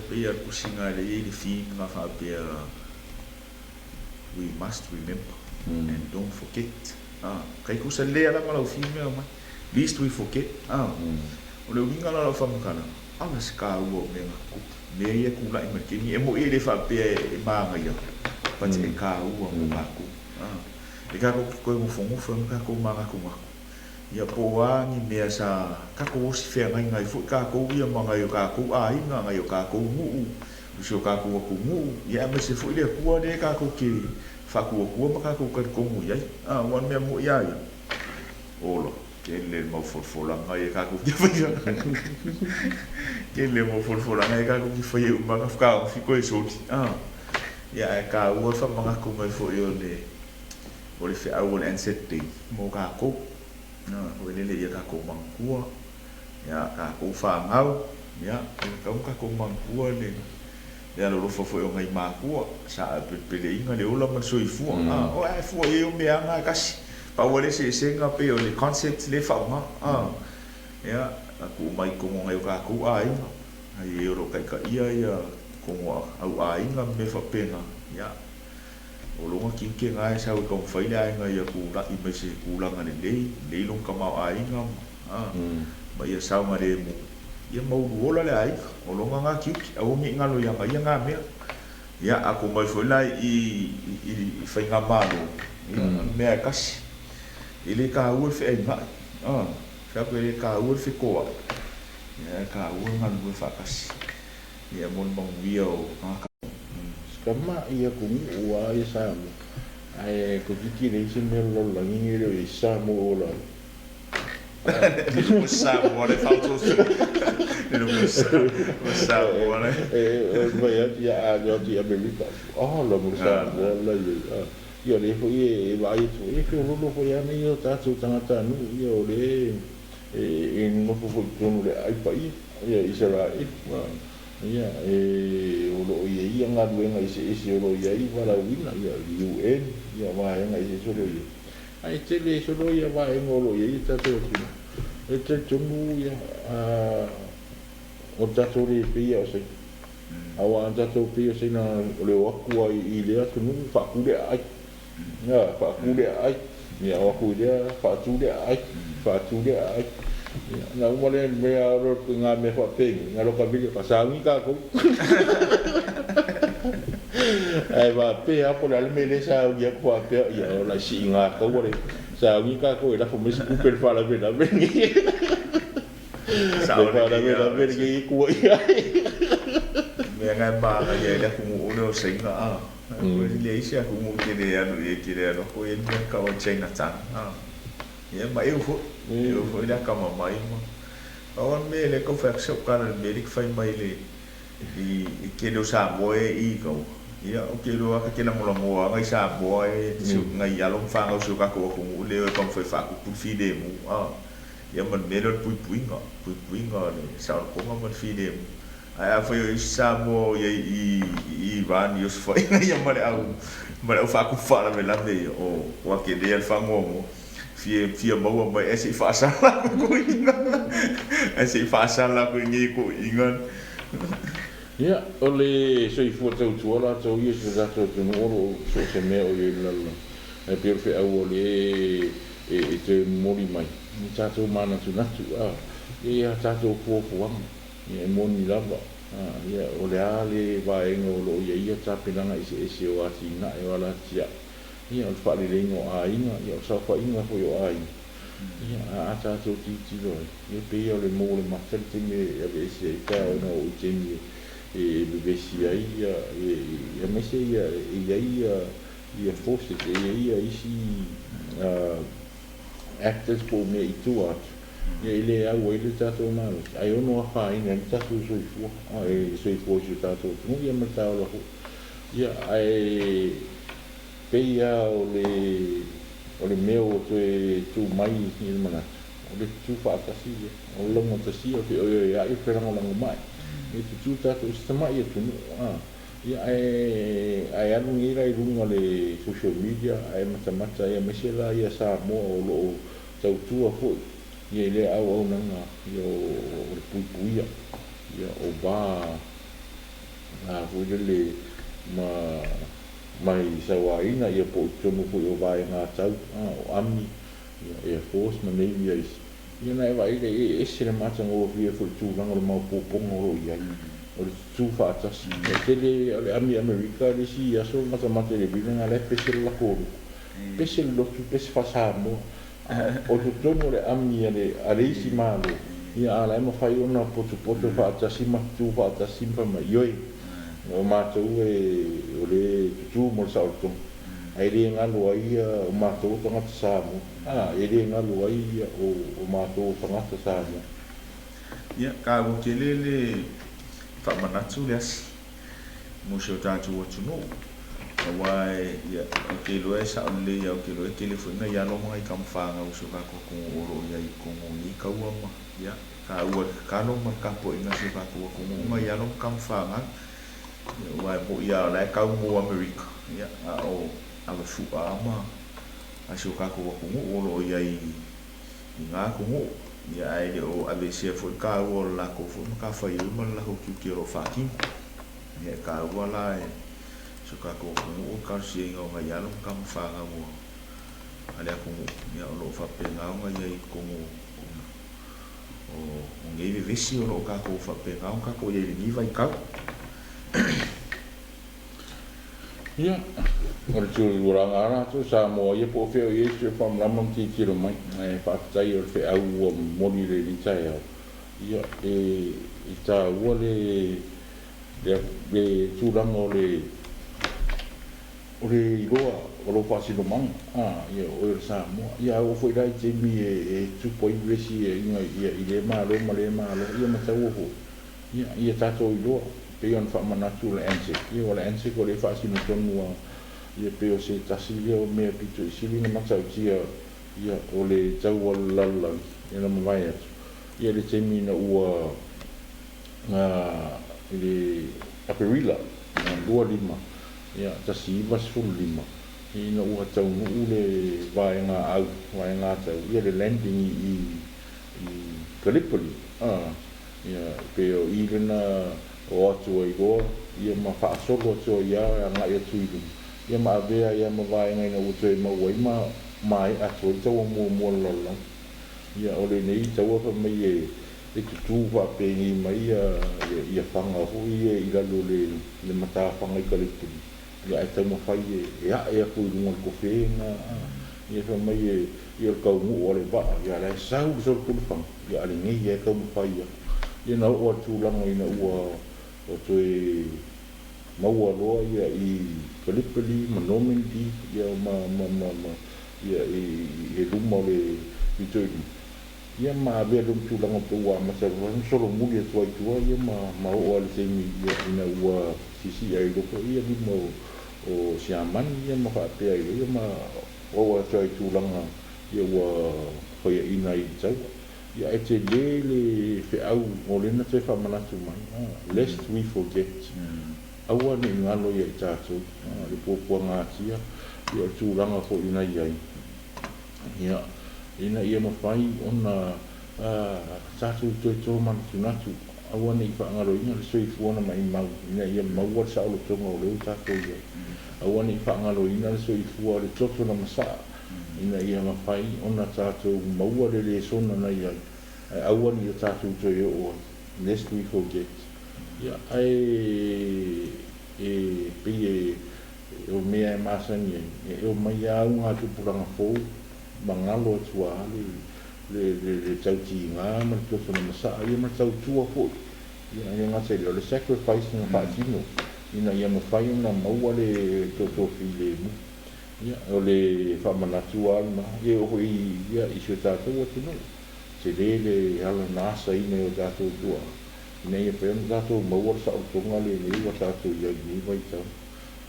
pei lava o le tusiga lea e i ai le theme na faapea we must remember and don't forget kai tusa lelei lava la ma lau theme lea e aumai least we forget o le uiga la o lau faamatalaga ala se taua o mea na tutupu mea ia e tulai mai le taimi e moni e le faapea e manaia but e taua mo tatou e tatou te toe nofonofo ai ma tatou manatunatu. Ia po o a ni mea sa tatou osi feagaiga ai foi tatou ia ma nai o tatou aiga, nai o tatou nuu, o si o tatou atunuu, ia aemaise foi le Atua lea tatou te faatuatua ma tatou talitonu i ai. A, aua o le mea moni lava ia, ola, tele le mau folafolaga ia tatou te faia, tele le mau folafolaga ia tatou te faia uma lava faatoa fiko e soli. A, ia ae taua le faamanatu mai foi o le O le feau o le Anzac Day mo tatou, foi lele ia tatou manatua, ia tatou fanau, ia e tatau ona tatou manatua le alolofa foi o nai matua sa apelepeleina le ola ma le soifua. O ae fua i ai o meaga e tasi, pau lava le eseesega pei o le concept lea e faaaoga. Ia, tuu mai i totonu o nai o tatou aiga, nai e o lo o taitaia ia totonu o au aiga ma mea faapena, ia O lona tiute na e sau e taumafai le aiga ia tulai mai se tulaga lelei, lelei lona tamaoaiga ma ia saogalemu, ia maulu ola le aiga. O lona na tiute, aua ne i galo ia ia na mea. Ia a tuu mai foi la i i faigamalo, ia o le mea e tasi, e le taua le feainai, fai atu e le taua le fetoai, ae taua le galulue faatasi ia mo le manuia o tagata. Tamai atunuu a ia Samoa ae toeitiiti leai se mea o le lalolagi nei e le o i ai se Samoa o ola ai. Le Samoa le faututu. Le Samoa le. E fai atu ia a atu i Amerika, ola mo le Samoa la i ai. Ia o lea foi e vaai atu foi, e feoloolo foi lava nai o tatou tagatanuu ia o lea e nonofo foi i totonu o le aai paia ia Isaraelu. Ia, e, o lo o i ai ia galuega eseese o lo o i ai valaauina, ia, le UN, ia, vaega eseese o lo o i ai. Ae tele solo ia vaega o lo o i ai ia tatou atunuu. E talitonu ia, a, o le tatou le pei lava o Saina. Aua a tatou pei o Saina o le o atu lava i lea atunuu faatu le aai. Ia, faatu le aai. Ia, o atu i lea, faatu le aai, faatu le aai. Ia, ona uma lea mea o ngā mea faapeni, ngā loka vili, ka sauni tātou. Ae faapea po o le a le mea lea e sauni atu faapea, ia, o le siiga taua le sauni tātou e lafo mai se tupe i le faalavelave lenei. Sao Le lelei faalavelave lava. lenei e tuuai ai. Mea na e manaia ai le atunuu lea o Saina a. E leai se atunuu e te le alu i ai, e te le alu atu e i ai le mea e tau o le Chinatown a. Ia ma eu foi, eu foi le akamamai ma. Pau lava le mea lea e tau fai atu sau tala i le mea lea e te fai mai i le i tele o Samoa e i i Ia, ou te iloa ta te lagolagoa lava nai Samoa e nai alo ma fanau o si o tatou atunuu lea e taumafai e faatupu le filemu a. Ia ma le mea lea o le puipuiga, puipuiga o le saolotoga ma le filemu. Ae afai o isi Samoa o i ai i i Iran i osofaiga ia ma le au ma le au faatupu faalavelave ia, o ua tele lava le faanoanoa. Fia fia maua mai ae se i faasala aku toeaiina. Ae se i faasala aku e nei toeaiina. Ia, o le soifua tautua latou ia i si o tatou atunuu o lo o so o se mea o i ai i le lalolagi. Ae pei o le feau o lea e toe momoli mai, ia tatou manatunatu, a, ia tatou fuafuaga, ia e moni lava, a, ia o le a le vaega o lo o i ai ia tapenaga eseese o atinae o alatia'i, ia o le faaleleiga o aiga, ia o le saofaiga foi o aiga, ia a a tatou tilotilo ai, ia pei o le mou o le mata le taimi e aveese ai pe a ono oo i taimi e vevesi ai ia, aemaise ia e i ai ia ia forces, e i ai ia isi actors po o mea i tua atu, ia e le au ai le tatou malosi, ae ono afaina ai le tatou soifua, le soifua o si o tatou atunuu ia ma le taola foi. Ia ae Pei lava o le o le mea ua toe tu mai i le manatu, o le tutu faatasi lea, o le laugatasia, o le feoeoea'i, o le felagolagomai. E tutu tatou i se tamai atunuu, a, ia ae ae alu nei la i luga o le social media ae matamata ai aemaise la ia Samoa o lo o tautua foi ia i lea auaunaga ia o le puipuia ia o va a foi lele ma mai sauaina ia po o i totonu foi o vaega tau o Army, ia Air Force ma Navy a isi, ia ona e vaai lea e ese le matagofie foi i le tulaga o le maopoopoga o lo o i ai, o le tutu faatasi. E tele o le Army Amerika le isi aso matamata i le vili lena la e pese le latou lotu, pese le lotu, pese faa-Samoa. O totonu o le Army a le a le isi Malo, ia a la e mafai ona potopoto faatasi ma tutu faatasi ma fai mai, ioe, o matou e o le tutu mo le saolotoga, ae le galo ai ia o matou o tagata Samoa, a, e le galo ai ia o matou o tagata Samoa. Ia, taua tele le faamanatu le asi mo si o tatou atunuu. Aua ia, ou te iloa e sao lelei lava, ou te iloa e tele foi nai alo ma nai tama fanau o si o tatou atunuu o lo o i ai i totonu o nei taua ma, ia, taua le tatalo ma le tapuaiga a si o tatou atunuu nai alo ma tama fanau. Ia, aua e moni lava o la e tau mo Amerika, ia, a o avefua lava ma a si o tatou atunuu o lo o i ai i na atunuu, ia, ae le o aveesea foi le taua o le latou foi matafaioi ma le latou tiute o lo o faatino. Ia, e taua la e si o tatou atunuu le talosiaina o nai alo ma tama fanau a le atunuu, ia, o lo o faapena ona i ai i totonu o nei vevesi o lo o tatou faapena ona tatou i ai i lenei vaitau. Ia, o le tulaga lava latou Samoa ia po o fea o i ai se faamalama ma tilotilo mai, ae faafetai o le feau ua momoli i lenei taeao. Ia, e taua le le tulaga o le o le iloa o lou faasinomaga, a, ia o oe o le Samoa. Ia a oo foi la i taimi e tupu ai vevesi i lea Malo ma lea Malo, ia ma taua foi. Ia, ia tatou iloa, pei ona faamanatu le ANZAC, ia o le ANZAC o lea e faasino tonu lava, ia pei o se tasi lea o mea pito i sili ona matautia, ia, o le tau o le lalolagi, ia na mavae atu, ia le taimi ina ua, i le Aperila 25, ia, 1915, ina ua taunuu le vaega au, vaega tau, ia le landing i, i Gallipoli, a. Ia, pei o i lena o atu ai loa, ia ma faasolo atu ai lava agai atu i luma, ia ma avea ai lava ma vaega ina ua toe maua ai ma maea atu ai taua muamua o le lalolagi. Ia, o lenei taua fai mai e e tutū faapenei mai ia ia faga foi ia i lalo o le le matafaga i Kalepuli, ia ae taumafai e e ae aku i luga o le kofena, ia fai mai e ia o le taunuu a le vaa, ia la e sau le solopulufaga, Ia a lenei lava e taumafai atu. Ia na oo lava i le tulaga ina ua toe maua loa ia i Gallipoli ma Normandy ia ma ma ma ma ia i luma o le pito i luma, ia ma avea loa ma tulaga pei ua amata loa ona solomuli atu ai i tua ia ma ma oo lava i le taimi ia ina ua siisii ai loa foi ia lima o o Siamani ia ma faapea ai loa ia ma oo atu ai i tulaga ia ua faiaina ai i le taua. Ia ae tele le feau o lea na toe faamanatu mai, lest we forget, aua ne i galo ia i tatou le puapuagatia, ia o le tulaga foi na i ai. Ia, ina ia mafai ona tatou toe tomanatunatu, aua ne i faagaloina le soifua na maimau ina ia maua le saolotoga o lea ua tatou i ai. Aua ne i faagaloina le soifua o le toto na masaa ina ia mafai ona tatou maua le lesona na i ai, ae aua ne i o tatou toe oo ai, lest we forget. Ia, ae e pei e o mea e masani ai, e omai lava augatupulaga fou ma galo atu lava le tautiga ma le toto na masaa, ia ma le tautua foi. Ia, e le gata i lea, o le sacrifice na faatino ina ia mafai ona maua le toto filemu. Ia, o le faamanatu lava lena, ia e oo foi i si o tatou atunuu, tele le ala na asaina e o tatou tuaa ina ia mafai ona tatou maua le saolotoga lenei ua tatou i ai i lenei vaitau.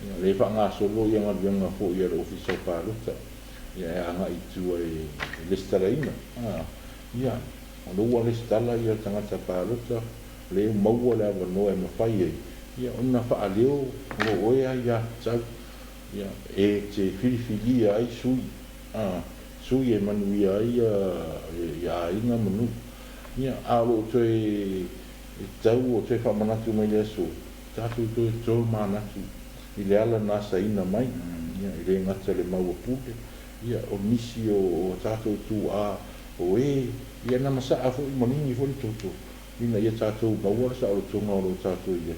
Ia, o lea e faagasolo galuega foi a le Ofisa o Palota, ia e agai i tua e resitalaina. Ia, o lea ua resitala tagata palota, o lea ua maua le avanoa e mafai ai ia ona faaleo o oe aiatatau, ia, e te filifilia ai sui, sui e manuia ai ia aiga ma nuu. Ia, a o loo toe tau o toe faamanatu mai le aso, tatou toe tomanatu i le ala na asaina mai, ia, e le gata le maua pule, ia, o nisi o tatou tuaa o e, ia na masaa foi ma ligi foi le toto, ina ia tatou maua le saolotoga o lo o tatou i ai,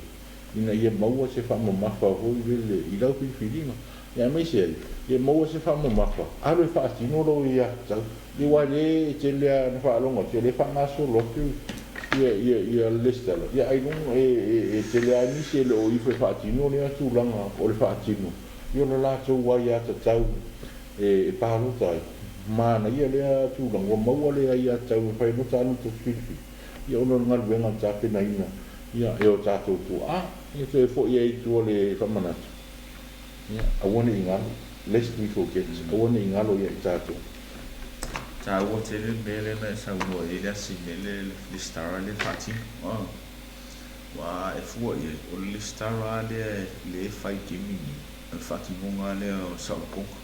ina ia maua se faamamafa foi lele i lau filifiliga, ia aemaise ai, ia maua se faamamafa, alu e faatino lou aiatatau. Ia aua o lea e tele lava ina faalogo atu, ia o lea e faagasolo atu ia le resitala, ia ailoga e tele lava nisi e le o ifo e faatino lea tulaga o le faatino, ia o le latou aiatatau e palota ai. Manaia lea tulaga, ua maua le aiatatau e mafai ona alu ta filifili, ia ona o le galuega na tapenaina ia e o tatou tuaa. Ia toe foi ai i tua le faamanatu, ia aua ne i galo, lest we forget, aua ne i galo ia i tatou. Taua tele le mea lea na e saunoa i ai le asi mea le resitala lea faatino. Aua e fua i ai, o le resitala lea le e fai i taimi nei, o le faatinoga lea o le saolotoga.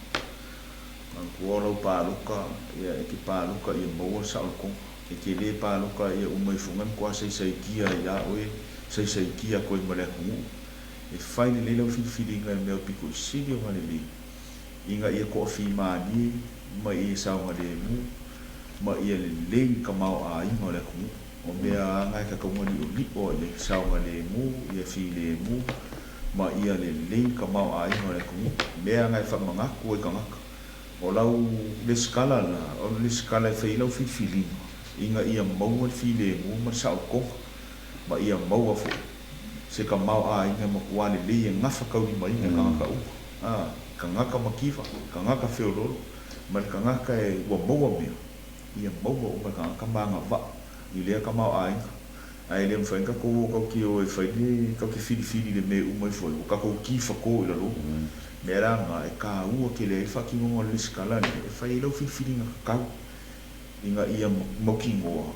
Manatua o lau palota, ia e te palota ia maua le saolotoga. E te le palota ia uma ifo e matua saisaitia ai ia oe, saisaitia atu ai ma le atunuu. E fai lelei lau filifiliga i le mea pito i sili ona lelei, ina ia toafimalie ma ia saogalemu ma ia lelei le tamaoaiga o le atunuu. O mea aga e tatau ona li'oli'o ai i ai, saogalemu, ia filemu ma ia lelei le tamaoaiga o le atunuu. Mea aga e faamanatu ai tagata. O lau resitala la, o le resitala e fai ai lau filifiliga ina ia maua le filemu ma le saolotoga, ma ia maua foi se tamaoaiga e matua lelei e gafataulimaina e tagata uma. Tagata mativa, tagata feoloolo, ma le tagata e ua maua mea, ia maua uma e tagata ma agavaa i lea tamaoaiga. Ae le mafai ona tatou o tatou te o e fai le tatou te filifili i le mea e uma ifo ai, ua tatou tifato i lalo. Mea la lena e taua tele ai le faatinoga o le resitala lea e fai ai lau filifiliga tatau ina ia mautinoa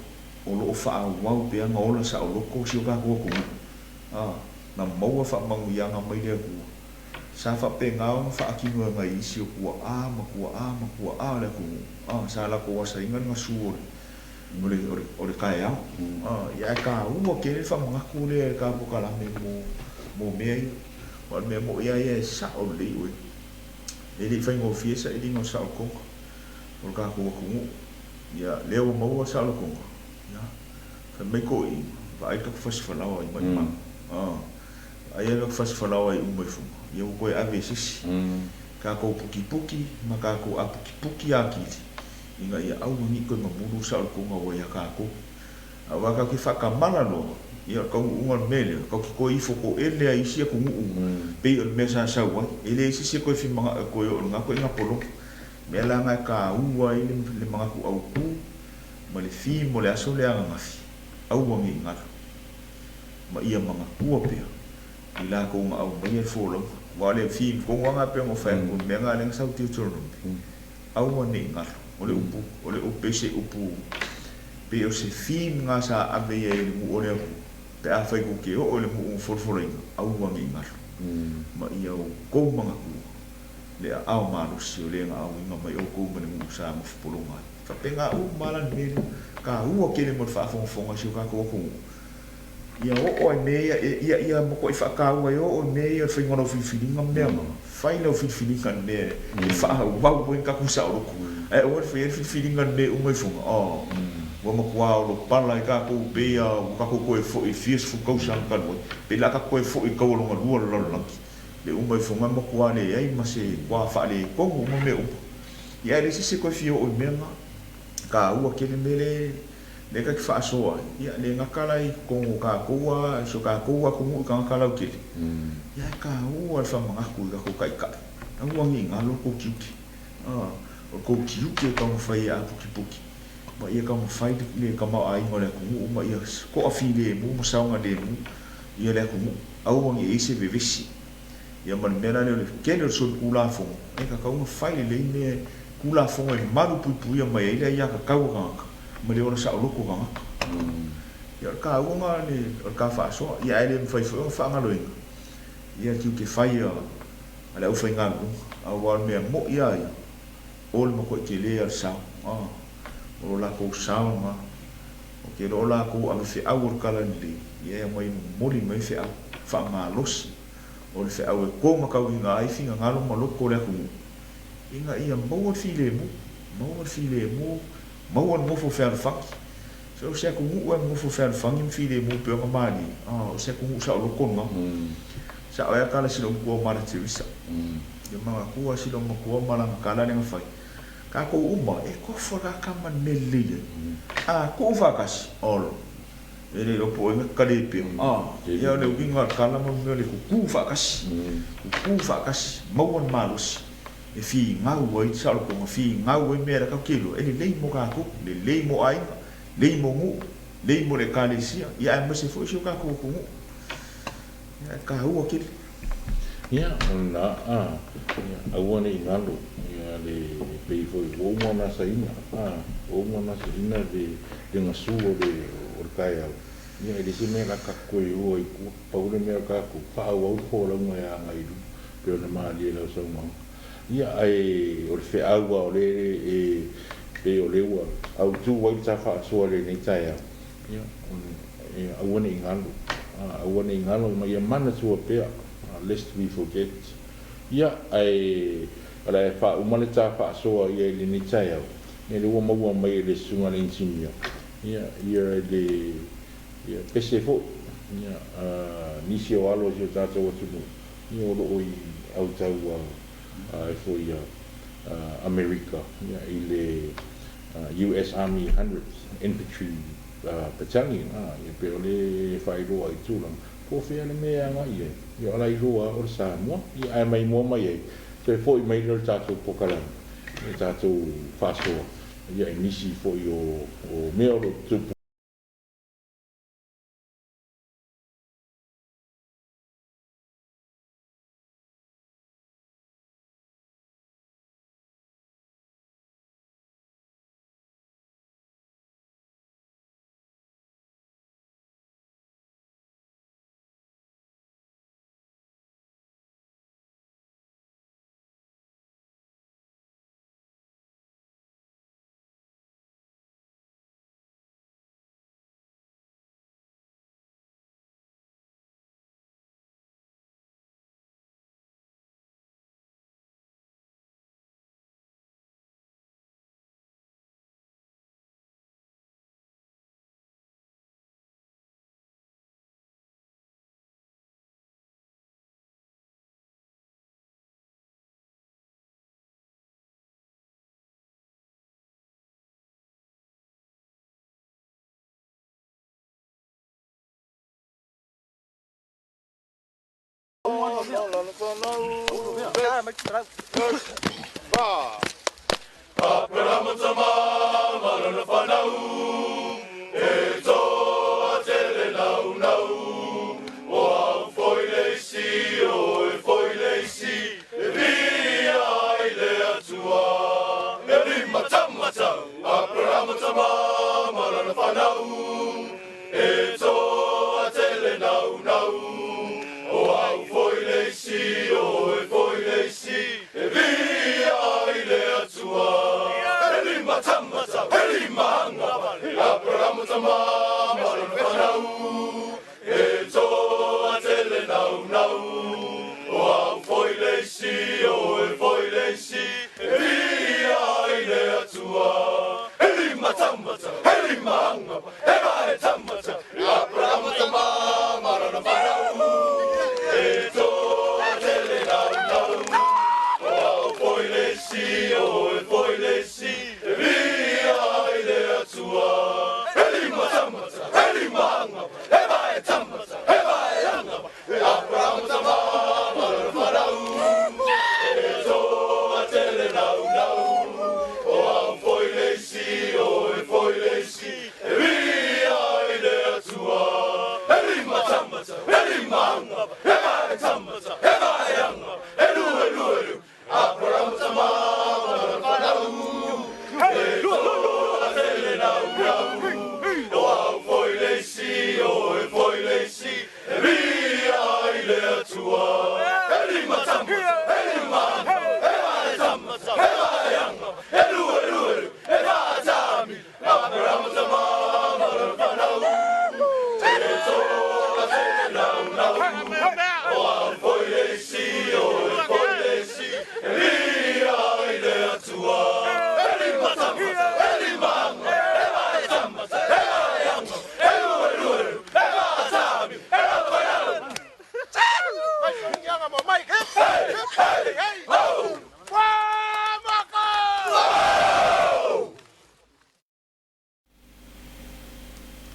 o loo faaauau pea ona ola saoloto si o tatou atunuu. Na maua faamanuiaga mai le Atua. Sa faapena ona faatino e nai isi o tuaa ma tuaa ma tuaa o le atunuu. Sa latou asaina le gasu o le taeao. Ia ae taua tele le faamanatu lea e le ta polokalame mo mea ia. Aua o le mea moni lava ia e sao lelei oe. E le i faigofie sailiga o saolotoga o le tatou atunuu. Ia lea ua maua le saolotoga, ia fai mai toeaiina, vaai le tatou fasifalaoa i maimau. Vaai le tatou fasifalaoa i uma i fuga, ia ua toe ave i se isi. Tatou putiputi ma tatou aputiputi atili ina ia aua ne i toe mamulu le saolotoga ua ia tatou. Aua tatou te faatamala loa, ia o le taunuuga o le mea lea, tatou te toe ifo toele ai i isi atunuu pei o le mea sa sau ai. E leai se isi e toe fimanao e toe oo i lena ituaiga pologa. Mea la na e taua ai le manatu autu ma le fi mo le aso lea ananafi, aua ne i galo ma ia manatua pea i latou na aumaia le folauga. Aua o le fi tonu lava lena pei ona ou fai atu, o le mea lena lea na sau i Deuteronomy, aua ne i galo. O le upu, o le upu pei se upu, pei o se fi lena sa ave ai i le nuu o le Atua, pe afai tou te oo i le nuu folafolaina, aua ne i galo. Ma ia outou manatua le aao malosi o le na auina mai outou mai le nuu sa nofo pologa ai. Faapena uma lava la le mea lea. Taua tele mo le faafogafoga a si o tatou atunuu. Ia oo ai mea ia, ia, ia matuai faataua e oo i mea ia o le faiga o lau filifiliga ma mea na. Fai lau filifiliga i le mea e faaauau ai le tatou saoloto. Ae aua le faia le filifiliga i le mea e uma ifoga, oh, ua matua olopala ai tatou pei lava ua tatou toe foi i le fia sefulu tausaga talu ai, pei o le a tatou toe foi i le taualoga lua o le lalolagi. Le uma ifoga e matua leai ma se matua faaletonu uma mea uma. Ia ae leai se isi e toe fia oo i mea na. Taua tele mea lea lea ta te faasoa ai, ia le gata la i totonu o tatou a, si o tatou atunuu i tagata lautele, ia ae taua le faamanatu i tatou taitai, aua ne i galo le tou tiute. A, o le tou tiute e taumafai e aputiputi ma ia taumafai le tamaoaiga o le atunuu ma ia toafilemu ma saogalemu ia le atunuu, aua ne i i ai se vevesi. Ia ma le mea la lea o le tele o le solitulafono, e tatau ona fai lelei mea Tulafono e malupuipuia mai ai le aiatatau a tagata ma le ola saoloto o tagata. Ia o le taua na o le ta faasoa, ia ae le mafai foi ona faagaloina ia tiute fai a le aufaigaluega, aua o le mea moi lava ia, o le matuai tele lava o le sao, o lo latou sao lena. Ou te iloa o latou ave feau o le Tala Lelei, ia e aumai momoli mai feau faamalosi o le feau e tomatauina ai finagalo ma loto o le atunuu. Ina ia maua le filemu, maua le filemu, maua le nofo fealofani. So o se atunuu e nofo fealofani ma filemu e pei ona malie, o se atunuu saoloto lena. Sao ai a tala a si lou matua o Mother Teresa. Ia manatua si lou matua ma lana tala lea na fai, tatou uma e tofu lava tama i le mea lelei ai. A tuu faatasi, olo. E le iloa po o ai na talepea. Ia o le uiga o le tala ma le mea o le tutu faatasi, tutu faatasi, maua le malosi e finau ai le saolotoga, finau ai mea la tatou te iloa e lelei mo tatou, lelei mo aiga, lelei mo nuu, lelei mo le Ekalesia, ia aemaise foi si o tatou atunuu. Ia e taua tele. Ia, o lena, a, ia, aua ne i galo, ia, le, pei foi ua uma ona asaina, a, ua uma ona asaina le, le gasu o le, o le taeao, ia, e leai se mea o le a tatou toe o ai i tua. Pau le mea o tatou, faaauau le folauga e agai i luma, pei ona malie i lau saunoaga. Ia, ae o le feau lava o lea e, pei o lea ua autu ai le ta faasoa i lenei taeao, Ia, aua ne i galo, aua ne i galo ma ia manatua pea, lest we forget. Ia, ae o le a faauma le ta faasoa ia i lenei taeao, ia lea ua maua mai e le Susuga i le Inisinia, ia, ia le, ia pese foi, ia, nisi o alo o si o tatou atunuu, ia o lo o i autau ai foi ia Amerika, ia, i le US Army 100th Infantry Battalion, ia pei o lea e faailoa ai tulaga, po o fea le mea e agai i ai, ia o la e iloa lava o le Samoa, ia ae maimoa mai ai, toe foi mai lea o le tatou polokalame, le tatou faasoa, ia i nisi foi o mea o lo o tutupu.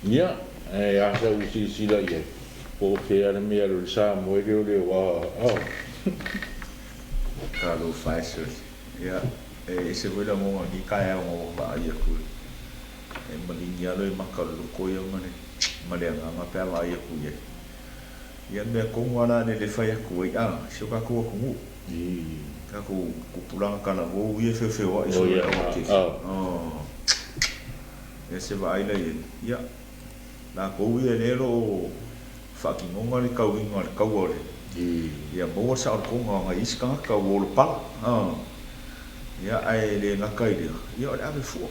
Ia, e a sa u silasila i ai, po o fea le mea o le Samoa e le o le ua oh. Talofa e sole. Ia, e ese foi lagona o lenei taeao na ou vaai atu e maligi alo e maka o le loko ia ma le ma le agaga pe a vaai atu i ai. Ia mea tonu lava la le le fai atu ai a si o tatou atunuu. Tatou tupulaga talavou ia e feofeoai solo i le aualatele. Oh. Ia se vaai la i ai. Ia, latou ia lea o lo o faatinoga le tauiga o le taua o le ia maua le saolotoga o nai isi tagata ua ola pala. Ia, ae le gata i lea, ia o le ave fua.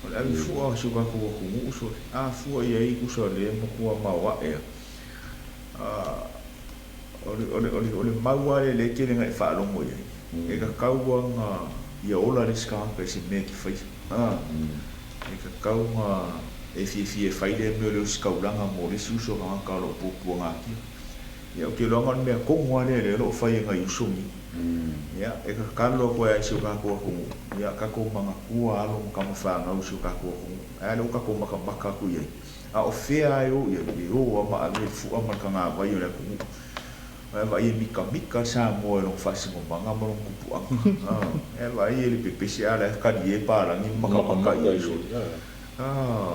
O le ave fua o si o tatou atunuu sole. A fua i ai tusa o lea e matua maoae lava. O le, o le, o le, o le mau lava lea lea e tele ina e faalogo i ai, e tatau lava ona ia ola le isi tagata i se mea e te faia. E tatau ona e fiafia e fai lea mea o le ositaulaga mo le isi uso tagata o lo o puapuagatia. Ia, ou te iloa na o le mea tonu lava lea lea o lo o fai e nai uso nei. Ia, e tatalo atu ai i si o tatou atunuu, ia tatou manatua alo ma tama fanau i si o tatou atunuu. Ae a lea ua tatou matamata atu i ai? A o fea lava e o i ai, e o lava ma ave le fua ma le tagavai o le atunuu. Ae vaai e mikamika le Samoa i lona faasinomaga ma lona tupuaga. Ae vaai e le pepese a la e talie palagi ma makamaka i ai sole.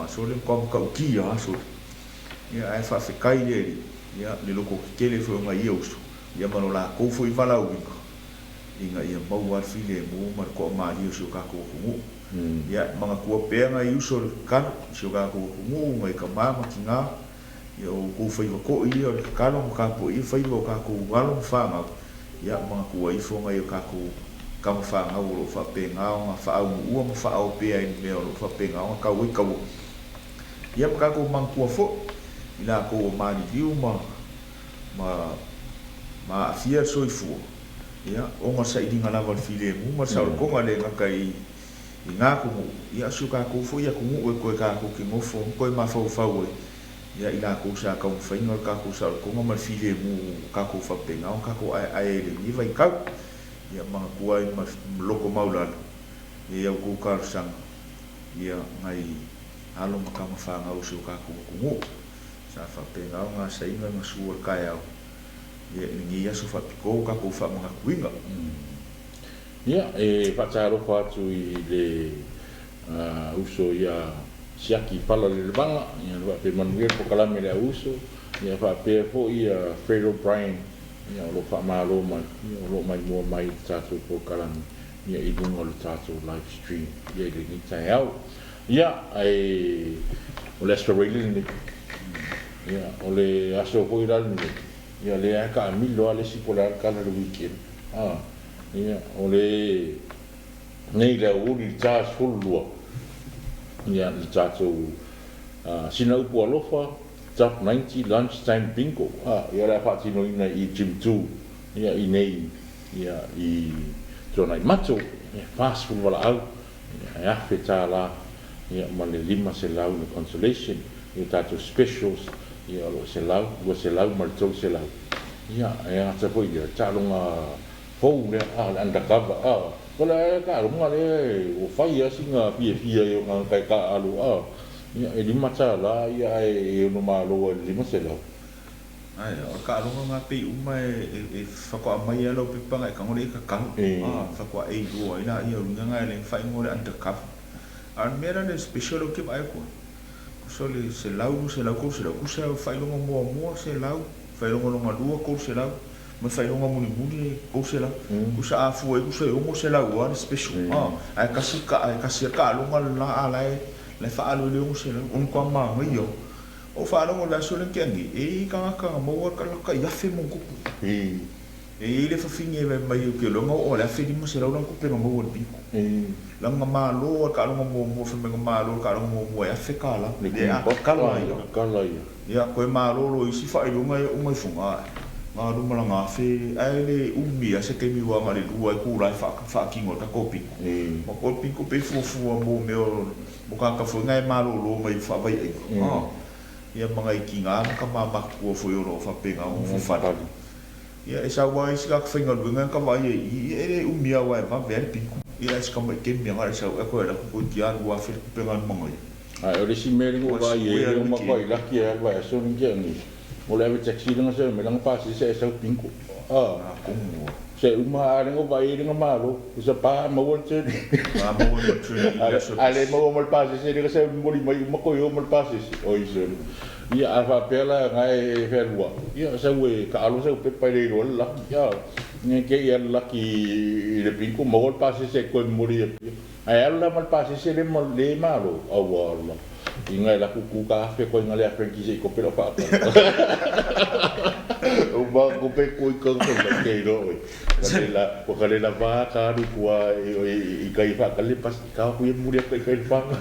Sole matua matautia lava sole. Ia ae faafetai le Alii, ia le lototetele foi o nai ia uso, ia ma lo latou foi valaauina, ina ia maua le filemu ma le toamalie o si o tatou atunuu. Ia, e manatua pea nai uso o le tatalo i si o tatou atunuu, nai tama ma tina, ia o outou faiva toʻi ia o le tatalo ma tapuaia faiva o tatou alo ma fanau, ia manatua ifo nai o tatou tama fanau o lo o faapena ona faaunuua ma faaoo pea i le mea o lo o faapena ona tau ai taua. Ia ma tatou manatua foi i latou ua maliliu ma ma ma aafia le soifua, ia, ona o le sailiga lava o le filemu ma le saolotoga, le gata i i na atunuu, ia, o si o tatou foi atunuu e toe tatou te nofo ma toe mafaufau ai, ia, i latou sa taumafaiga o le tatou saolotoga ma le filemu ua tatou faapena ona tatou aeae ai i lenei vaitau. Ia, manatua ai ma loto maualalo ia i a outou talosaga, ia, nai alo ma tama fanau o si o tatou atunuu. Sa faapena ona asaina na sua le taeao ia i lenei aso faapitoa ua tatou faamanatuina. Ia, e faatalofa atu i le uso ia Siaki Pala Lelevaga, ia le faapea manuia le polokalame le au uso, ia faapea foi ia Fred O'Brien, ia o lo o faamalo mai, ia o lo o maimoa mai i le tatou polokalame, ia i luga o le tatou live stream ia i lenei taeao. Ia, ae o le Aso Faraile lenei. Ia, o le aso foi la lenei, ia lea lava e taamilo lava le isi po o le a le tala i le weekend. A, ia, o le Nei le aoauli i le 42, ia, le tatou sina upu alofa, Top 90 Lunch Time Bingo, ia, o le a faatinoina i Gym 2, ia, i nei, ia, i Tuanaimato, ia, 40 valaau, ia, e $1,000, ia, ma le 500 le consolation, ia, tatou specials, ia, o lo o 100, 200 ma le 300, ia, e ata foi i le taaloga fou lea, a o le undercover, a o le taaloga lea ua fai lava sina fiafia i ona kai taaalo, a ia, e $5, ia, ae e ono malo ai i le 500. Ae, o le taaloga lena pei uma e faatoa aumai lava lau pepa ona e tago lea e tatalo, a, faatoa e iloa ai laia o le uiga lena e ala ai ona faaigoa o le undercover. A o le mea la le special lea ou te vaai atu ai, tusa o le 100, 200, 300, tusa o le faailoga muamua 100, faailoga lona lua 300, ma le faailoga mulimuli e 300. Tusa a fua i ai tusa e 600 lava le special, a, ae tasi ae tasi lava le taaloga le la, a o la e faaalu ai le 600, o le matua manaia. Ou faalogo i le aso lea na tea nei, e i ai tagata na maua le tai afe ma ona tupu. E i ai le fafine fai mai ou te iloa na oo i le 1500 lana tupe na maua i le bingo. Leaga na malo lava le taaloga muamua, fai mai na malo le taaloga muamua e $1000. Lea a tatala ia. Ia toe malolo i isi faailoga ia uma ifo na alu ma lana afe ae le umi lava se taimi aua na o le lua itula e faatino ai le tatou bingo. Ma o le bingo pei e fuafua mo mea o Mo tagata foi na e malolo mai faavaiaiga, ia ma nai tina ma tama matutua foi o lo o faapena ona nofofale. Ia e sau lava isi tagata faigaluega e vaai ai i i, ia e le umi lava aua e vave lava le pito. Ia ae si tamaitai mea na o le sau ea toe alu atu toeitiiti lava 2000 le tupe na alu ma ia. Ae o le isi mea lea na ou Ua vaai ai sikuea lea le ua matua weekend. laki ai lava le vaiaso lenei tea nei, o le ave taxi lea na serve mai lana pasese ae sau bingo. Atonu ua. Se uma a le na vaai ai le na malo, se pa maua le turn. Na maua ma le turn i le aso e A le tasi. maua ma le pasese lea sa momoli mai uma toe o ma le pasese. Oi sole. Ia a faapea la na e fealua, ia sau e taalo sau pepa e le iloa le laki. Ia ne te i alu laki i le bingo maua le pasese e toe momoli i Apia. Ae alu la ma le pasese le ma le malo, aua la. Inga e laku ku ka afe koe inga le a Frankie se i kope lau whaatala. O ma kope ko i kau ko mai kei ro oi. Ka le la, ko ka le la vā ka alu kua i kai whaakale pas i ka hui e muri atu i kai whanga.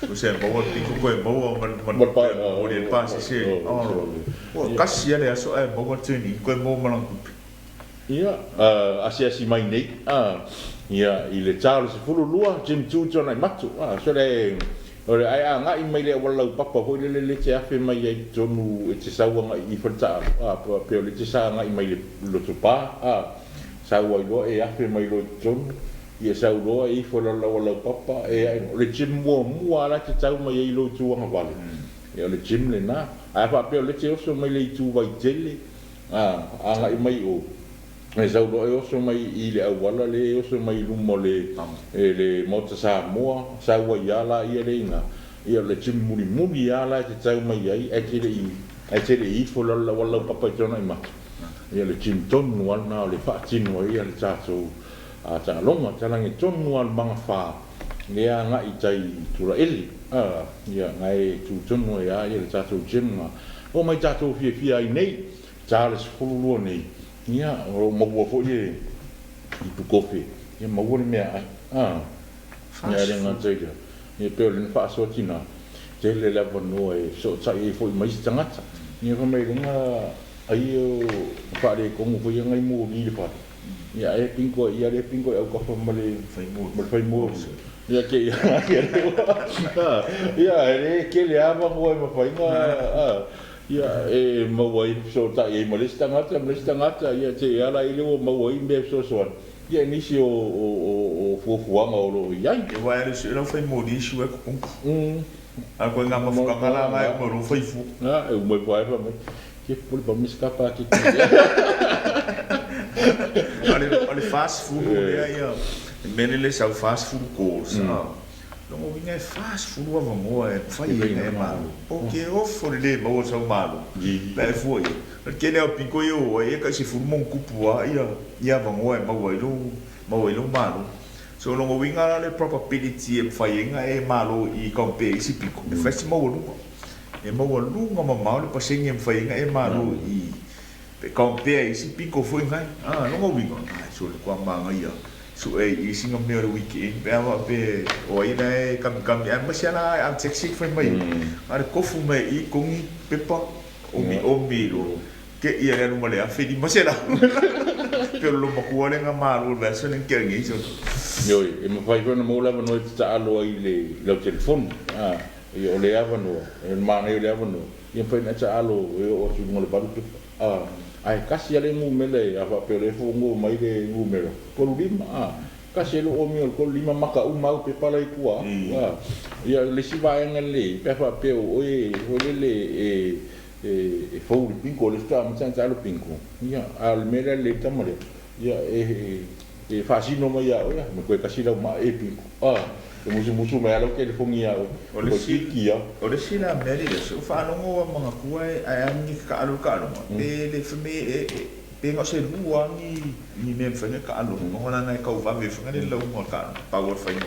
O se maua piko koe maua ma Ma pa, moli e pasese. oh, Ua ia. kasi lava le aso ae maua turn koe maua ma lana tupe. Ia, asiasi mai nei, ia, i le ta o le 12, Jim Tu Tuanaimato, so le, o le ae agai mai le auala laupapa foi lele le te afe mai ai i totonu e te sau agai i Faletaalo, pe o le te sa agai mai le Lotopa, sau ai loa e afe mai loa i totonu, ia sau loa e ifo i lalo o le auala laupapa, e ae loa. O le gym muamua lava la e te tau mai ai i lou itu agavale, ia o le gym lena. Ae a faapea o le te oso mai le itu Vaitele, agai mai i o, e sau loa e oso mai i le auala lea e oso mai i luma o le le Maota Samoa, sau ai lava laia lea i ina, ia o le gym mulimuli lava la e te tau mai ai ae te le i ae te le i ifo i lalo i le auala laupapa i Tuanaimato. Ia o le gym tonu lava lena o le faatino ai le tatou taaloga, talage tonu lava le magafa lea agai i tai i Tulaele, ia na e tu tonu ai lava le tatou gym na omai tatou fiafia ai nei, ta le 12 nei, ia o lo o maua foi le ipu kofe, ia maua le meaai, ia e le gata i lea, ia pei o le na faasoa tina, tele le avanoa e fesootai ai foi ma isi tagata, ia fai mai luga ai o faaletonu foi ia nai moli i le fale, ia e pingo ia le pingo i autafa ma le fai moli. Ia ke ia ia e le tele lava avanoa e mafai ona ia e maua ai fesootai ai ma le isi tagata ma le isi tagata, ia te ala ai le ua maua ai mea e fesoasoani ia i nisi o fuafuaga o lo o i ai. Ia aua e le o lau fai moli e sue totonu. A o le ituaiga mafutaga la lena e uma i lou faifua. E uma ifo lava e fai mai, ke pule pa me se ka pa ke. O le 40 lea ia, le mea lea e sau 40 calls, lona uiga e 40 avanoa e mafai ai ona e malo. O ke ofo le le maua o sau malo pe a e fua i ai. O le tele lava o piko ia e o ai e tai 10 ma ona tupu lava ia avanoa e maua ai lou maua ai lou malo. So o lona uiga la le probability e mafai ai ona e malo i compare i isi piko, e fai si maualuga. E maualuga mamao le pasene e mafai ai ona e malo i pe compare i isi piko foi nai. Lona uiga, ai sole kua manaia. Suʻe i i sina mea o le weekend pe a faapea o ai la e kamikami aemaise lava la e taxi fai mai a o le kofu mai i i togi pepa omiomi loa te i le alu ma le $1500 pe o le loomatua lea na malo i le vaiaso lea na tea nei solo. Ioe, e mafai foi ona maua le avanoa e te taalo ai i le lau telefoni. Ia, o le avanoa, o le manaia o le avanoa, ia mafai ona e taalo e oo atu i luga o le 8 pepa. Ae tasi lava le numera e, a faapea o lea e fono mai le numera, 35, a, tasi ai lou omi o le 35 maka uma au pepa la i tua atu, a. Ia, o le isi vaega lelei, pe a faapea o oe foi lele e fou i le bingo, o lea faatoa amata ona taalo bingo, ia, a o le mea lea lelei le tama lea, ia, e faasino mai ia oe, ma toe tasi lau maa e bingo, a, e musumusu mai lava lau telefoni ia oe, O le isi toeitiiti lava. O le isi la mea lea se ua faalogo ua manatua ae a ni taalo i le taaloga pe le fai mai e pe na o se lua lava ni mea e mafai ona taalo ona leaga e tau vave foi le lauga o le taaloga pau o le faiga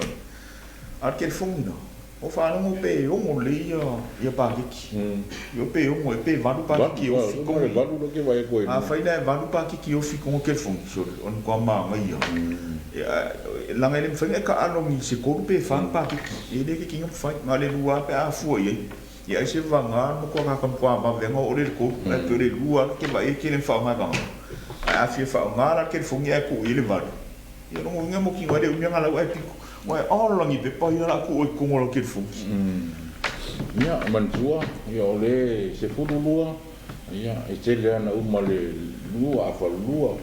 a o le telefoni la ua faalogo pe ono lelei ia paketi ia pe ono e pe 8 paketi e ofi togi. Afai la e 8 paketi e ofi togi telefoni sole o le matua manaia leaga e le mafai ona e taalo ni se 3 pe 4 paketi e le kekina mafai na o le lua lava pe a fua i ai ia ai se vagana matua tagata matua vave lava ona oo lea i le 3 ae pei o le lua lava e te vaai e tele ina faaaoga e tagata ae a fia faaaoga la le telefoni ae tuu i ai le 8 ia lona uiga e mautinoa e le umi ona lau ae piko aua e ola ni pepa ia o le a tuu ai i totonu o lau telefoni. Ia, manatua, ia o le 12, ia, e tele lava ina uma le lua, afa lua,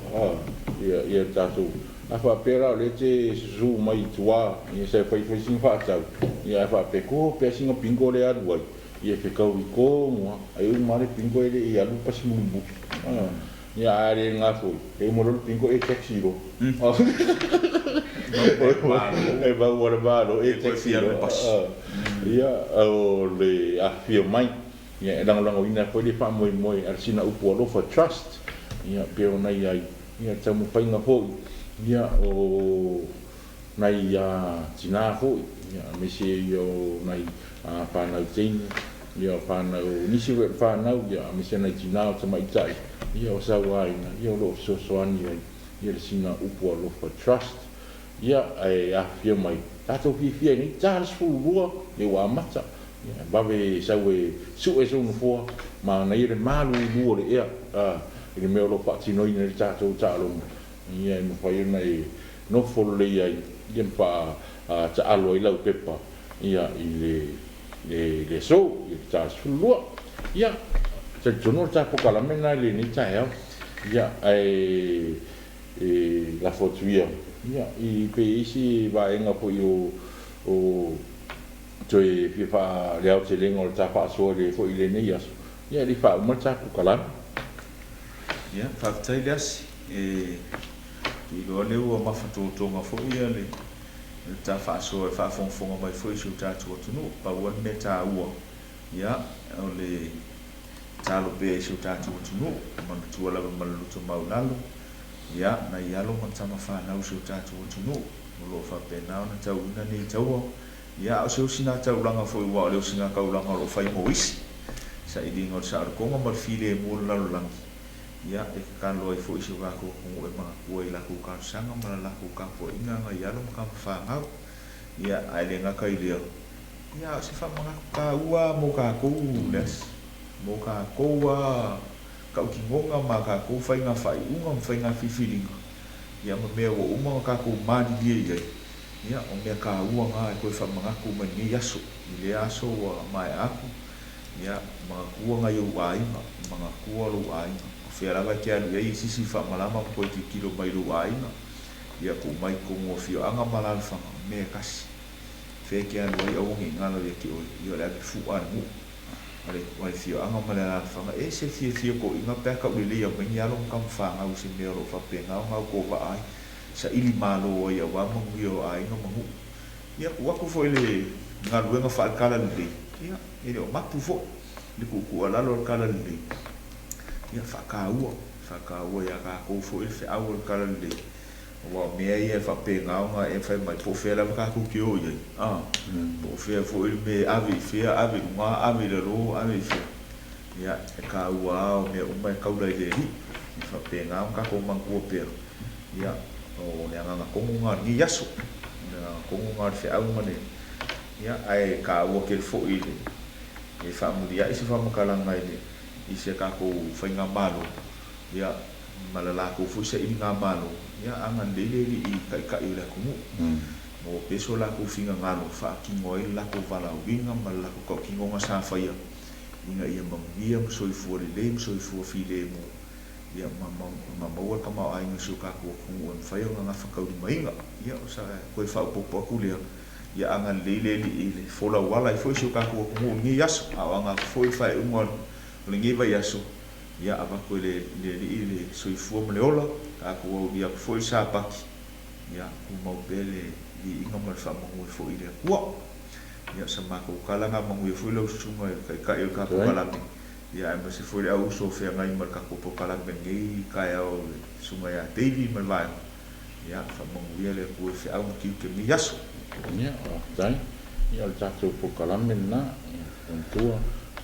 ia, ia tatou, a faapea la o lea e te susu mai i tua, ia sa fai foi sina faatau, ia ae faapea, ko pea sina bingo lea e alu ai, ia e fetau i tonu lava, ae uma lava le bingo e le i alu le pasi mulimuli. Ia, a le na foi, e uma loa le bingo e taxi loa. E maua le malo e taxi loa. Ia, o le afifio mai, ia e lagolagoina ai foi le faamoemoe a le sina upu alofa, trust, ia pei ona i ai, ia le taumafaiga foi, ia o nai tinā foi, ia aemaise ia o nai fanau teine, ia o fanau, nisi foi o le fanau, ia aemaise nai tinā o tamaitai, ia o sauaina, ia o lo o fesoasoani ai, ia le sina upu alofa, trust, ia ae afifio mai, tatou fiafia ai nei, ta le 12, ia ua amata, ia vave sau e sue sou nofoa, manaia le malulu o le ea, i le mea o lo o faatinoina ai le tatou taaloga, ia e mafai ona e nofo lelei ai, ia ma faataalo ai lau pepa, ia i le aso, i le ta 12. Ia, talitonu o le ta polokalame lena i lenei taeao, ia, ae e lafo atu ia, ia, i pe i ai se vaega foi o toe fia faa le aotelega o le ta faasoa i le foi i lenei aso, ia, e le i faauma le ta polokalame. Ia, faafetai le asi. E te iloa lea ua mafatotoga foi ia le ta faasoa e faafogafoga mai foi i si o tatou atunuu. Pau lava le mea taua, ia, o le tatalo pea i si o tatou atunuu, manatua lava ma le loto maualalo, ia, nai alo ma tama fanau o si o tatou atunuu, o lo o faapena ona tauina nei taua, ia, a o se osigataulaga foi, aua o le osigataulaga o lo o fai mo isi, sailiga o le saolotoga ma le filemu o le lalolagi, ia, e tatalo ai foi si o tatou atunuu e manatua i latou talosaga ma le latou tapuaiga nai alo ma tama fanau, ia, ae le gata i lea, ia, a o se faamanatu taua lava mo tatou le asi, mo tatou lava tautinoga ma tatou faiga faaiuga ma faiga filifiliga, ia, ma mea ua uma ona tatou malilie i ai, ia, o mea taua na e toe faamanatu mai lenei aso, i lea aso ua maea atu, ia, manatua nai ou aiga, manatua lou aiga, o fea lava e te alu i ai i se isi faamalama ma toe tilotilo mai i lou aiga, ia tuu mai i totonu o afioaga ma alaalafaga, o mea e tasi. Fea e te alu ai aua ne i galo ia te oe, ia o le ave fu'a a le nuu, a le afioaga ma le alaalafaga, e ese le fiafia o toeaiina pe a tauleleia mai ni alo ma tama fanau i se mea o lo o faapena ona autovaa ai, saili malo ai aua manuia o aiga ma nuu. Ia tuu atu foi le galuega faale-talalelei, ia, e le o mapu foi le tuutuualalo o le talalelei, ia faataua, faataua ia tatou foi le feau o le talalelei, aua o mea ia e faapena ona e fai mai, po o fea lava tatou te o i ai, a, po o fea foi le mea e ave i fea, ave i luga, ave i lalo, ave i fea, ia, e taua lava o mea uma e taula i le Alii, e faapena ona tatou manatua pea, ia. O le agaga tonu lena o lenei aso, o le agaga tonu lena o le feau ma le, ia, ae taua tele foi le e faamuliai se faamatalaga i le i si a tatou faigamalo, ia, ma le latou foi sailigamalo, ia agalelei le Alii i Taitai o le atunuu. Maua pea so latou finagalo e faatino ai le latou valaauina ma le latou tautinoga sa faia ina ia manuia ma soifua lelei ma soifua filemu, ia, ma ma maua le tamaoaiga o si o tatou atunuu e mafai ona gafataulimaina. Ia, o sa toe faaopoopo atu lea, ia agalelei le Alii i le folau ala ai foi si o tatou atunuu i lenei aso, a o aga atu foi le faaiuga o lenei vaiaso, ia avatu e le Alii le soifua ma le ola, tatou aulia atu foi le Sapati, ia tumau pea le viiga ma le faamanu e foi i le Atua. Ia, o sa matou tala lena, manuia foi lau susuga i le Taitai o le tatou Kalame, ia aemaise foi le au uso o feagai ma le tatou polokalame i lenei taeao, le susuga ia Davey ma le vaega. Ia, faamanuia le Atua i feau ma tiute i lenei aso. Ia, faafetai. Ia, o le tatou polokalame lena, ia, manatua,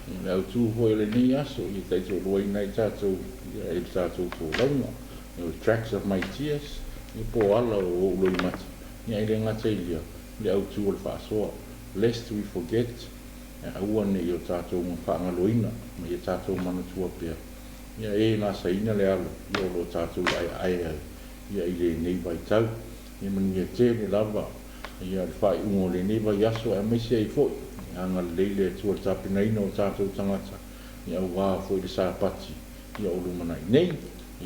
ia, le autu foi o lenei aso, ia taitoaluaina ai tatou, ia, i le tatou folauga, ia, o le Tracks of My Tears, ia, po o ala o ou loimata, ia, e le gata i lea, le autu o le faasoa, Lest we forget, ia, aua ne i o tatou faagaloina, ma ia tatou manatua pea, ia, e gasaina le alo, ia, o lo o tatou aeae ai, ia i lenei vaitau. Ia manuia tele lava ia le faaiuga o lenei vaiaso aemaise ai foi ia agalelei le Atua i le tapenaina o tatou tagata ia aua foi le Sapati ia o lumanai nei.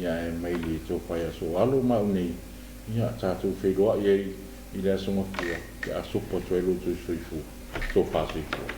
Ia ae mai le tofa i aso alo ma au nei ia tatou feiloai ai i le Aso Gafua pe a sopo atu ai lo outou soifua, tofa soifua.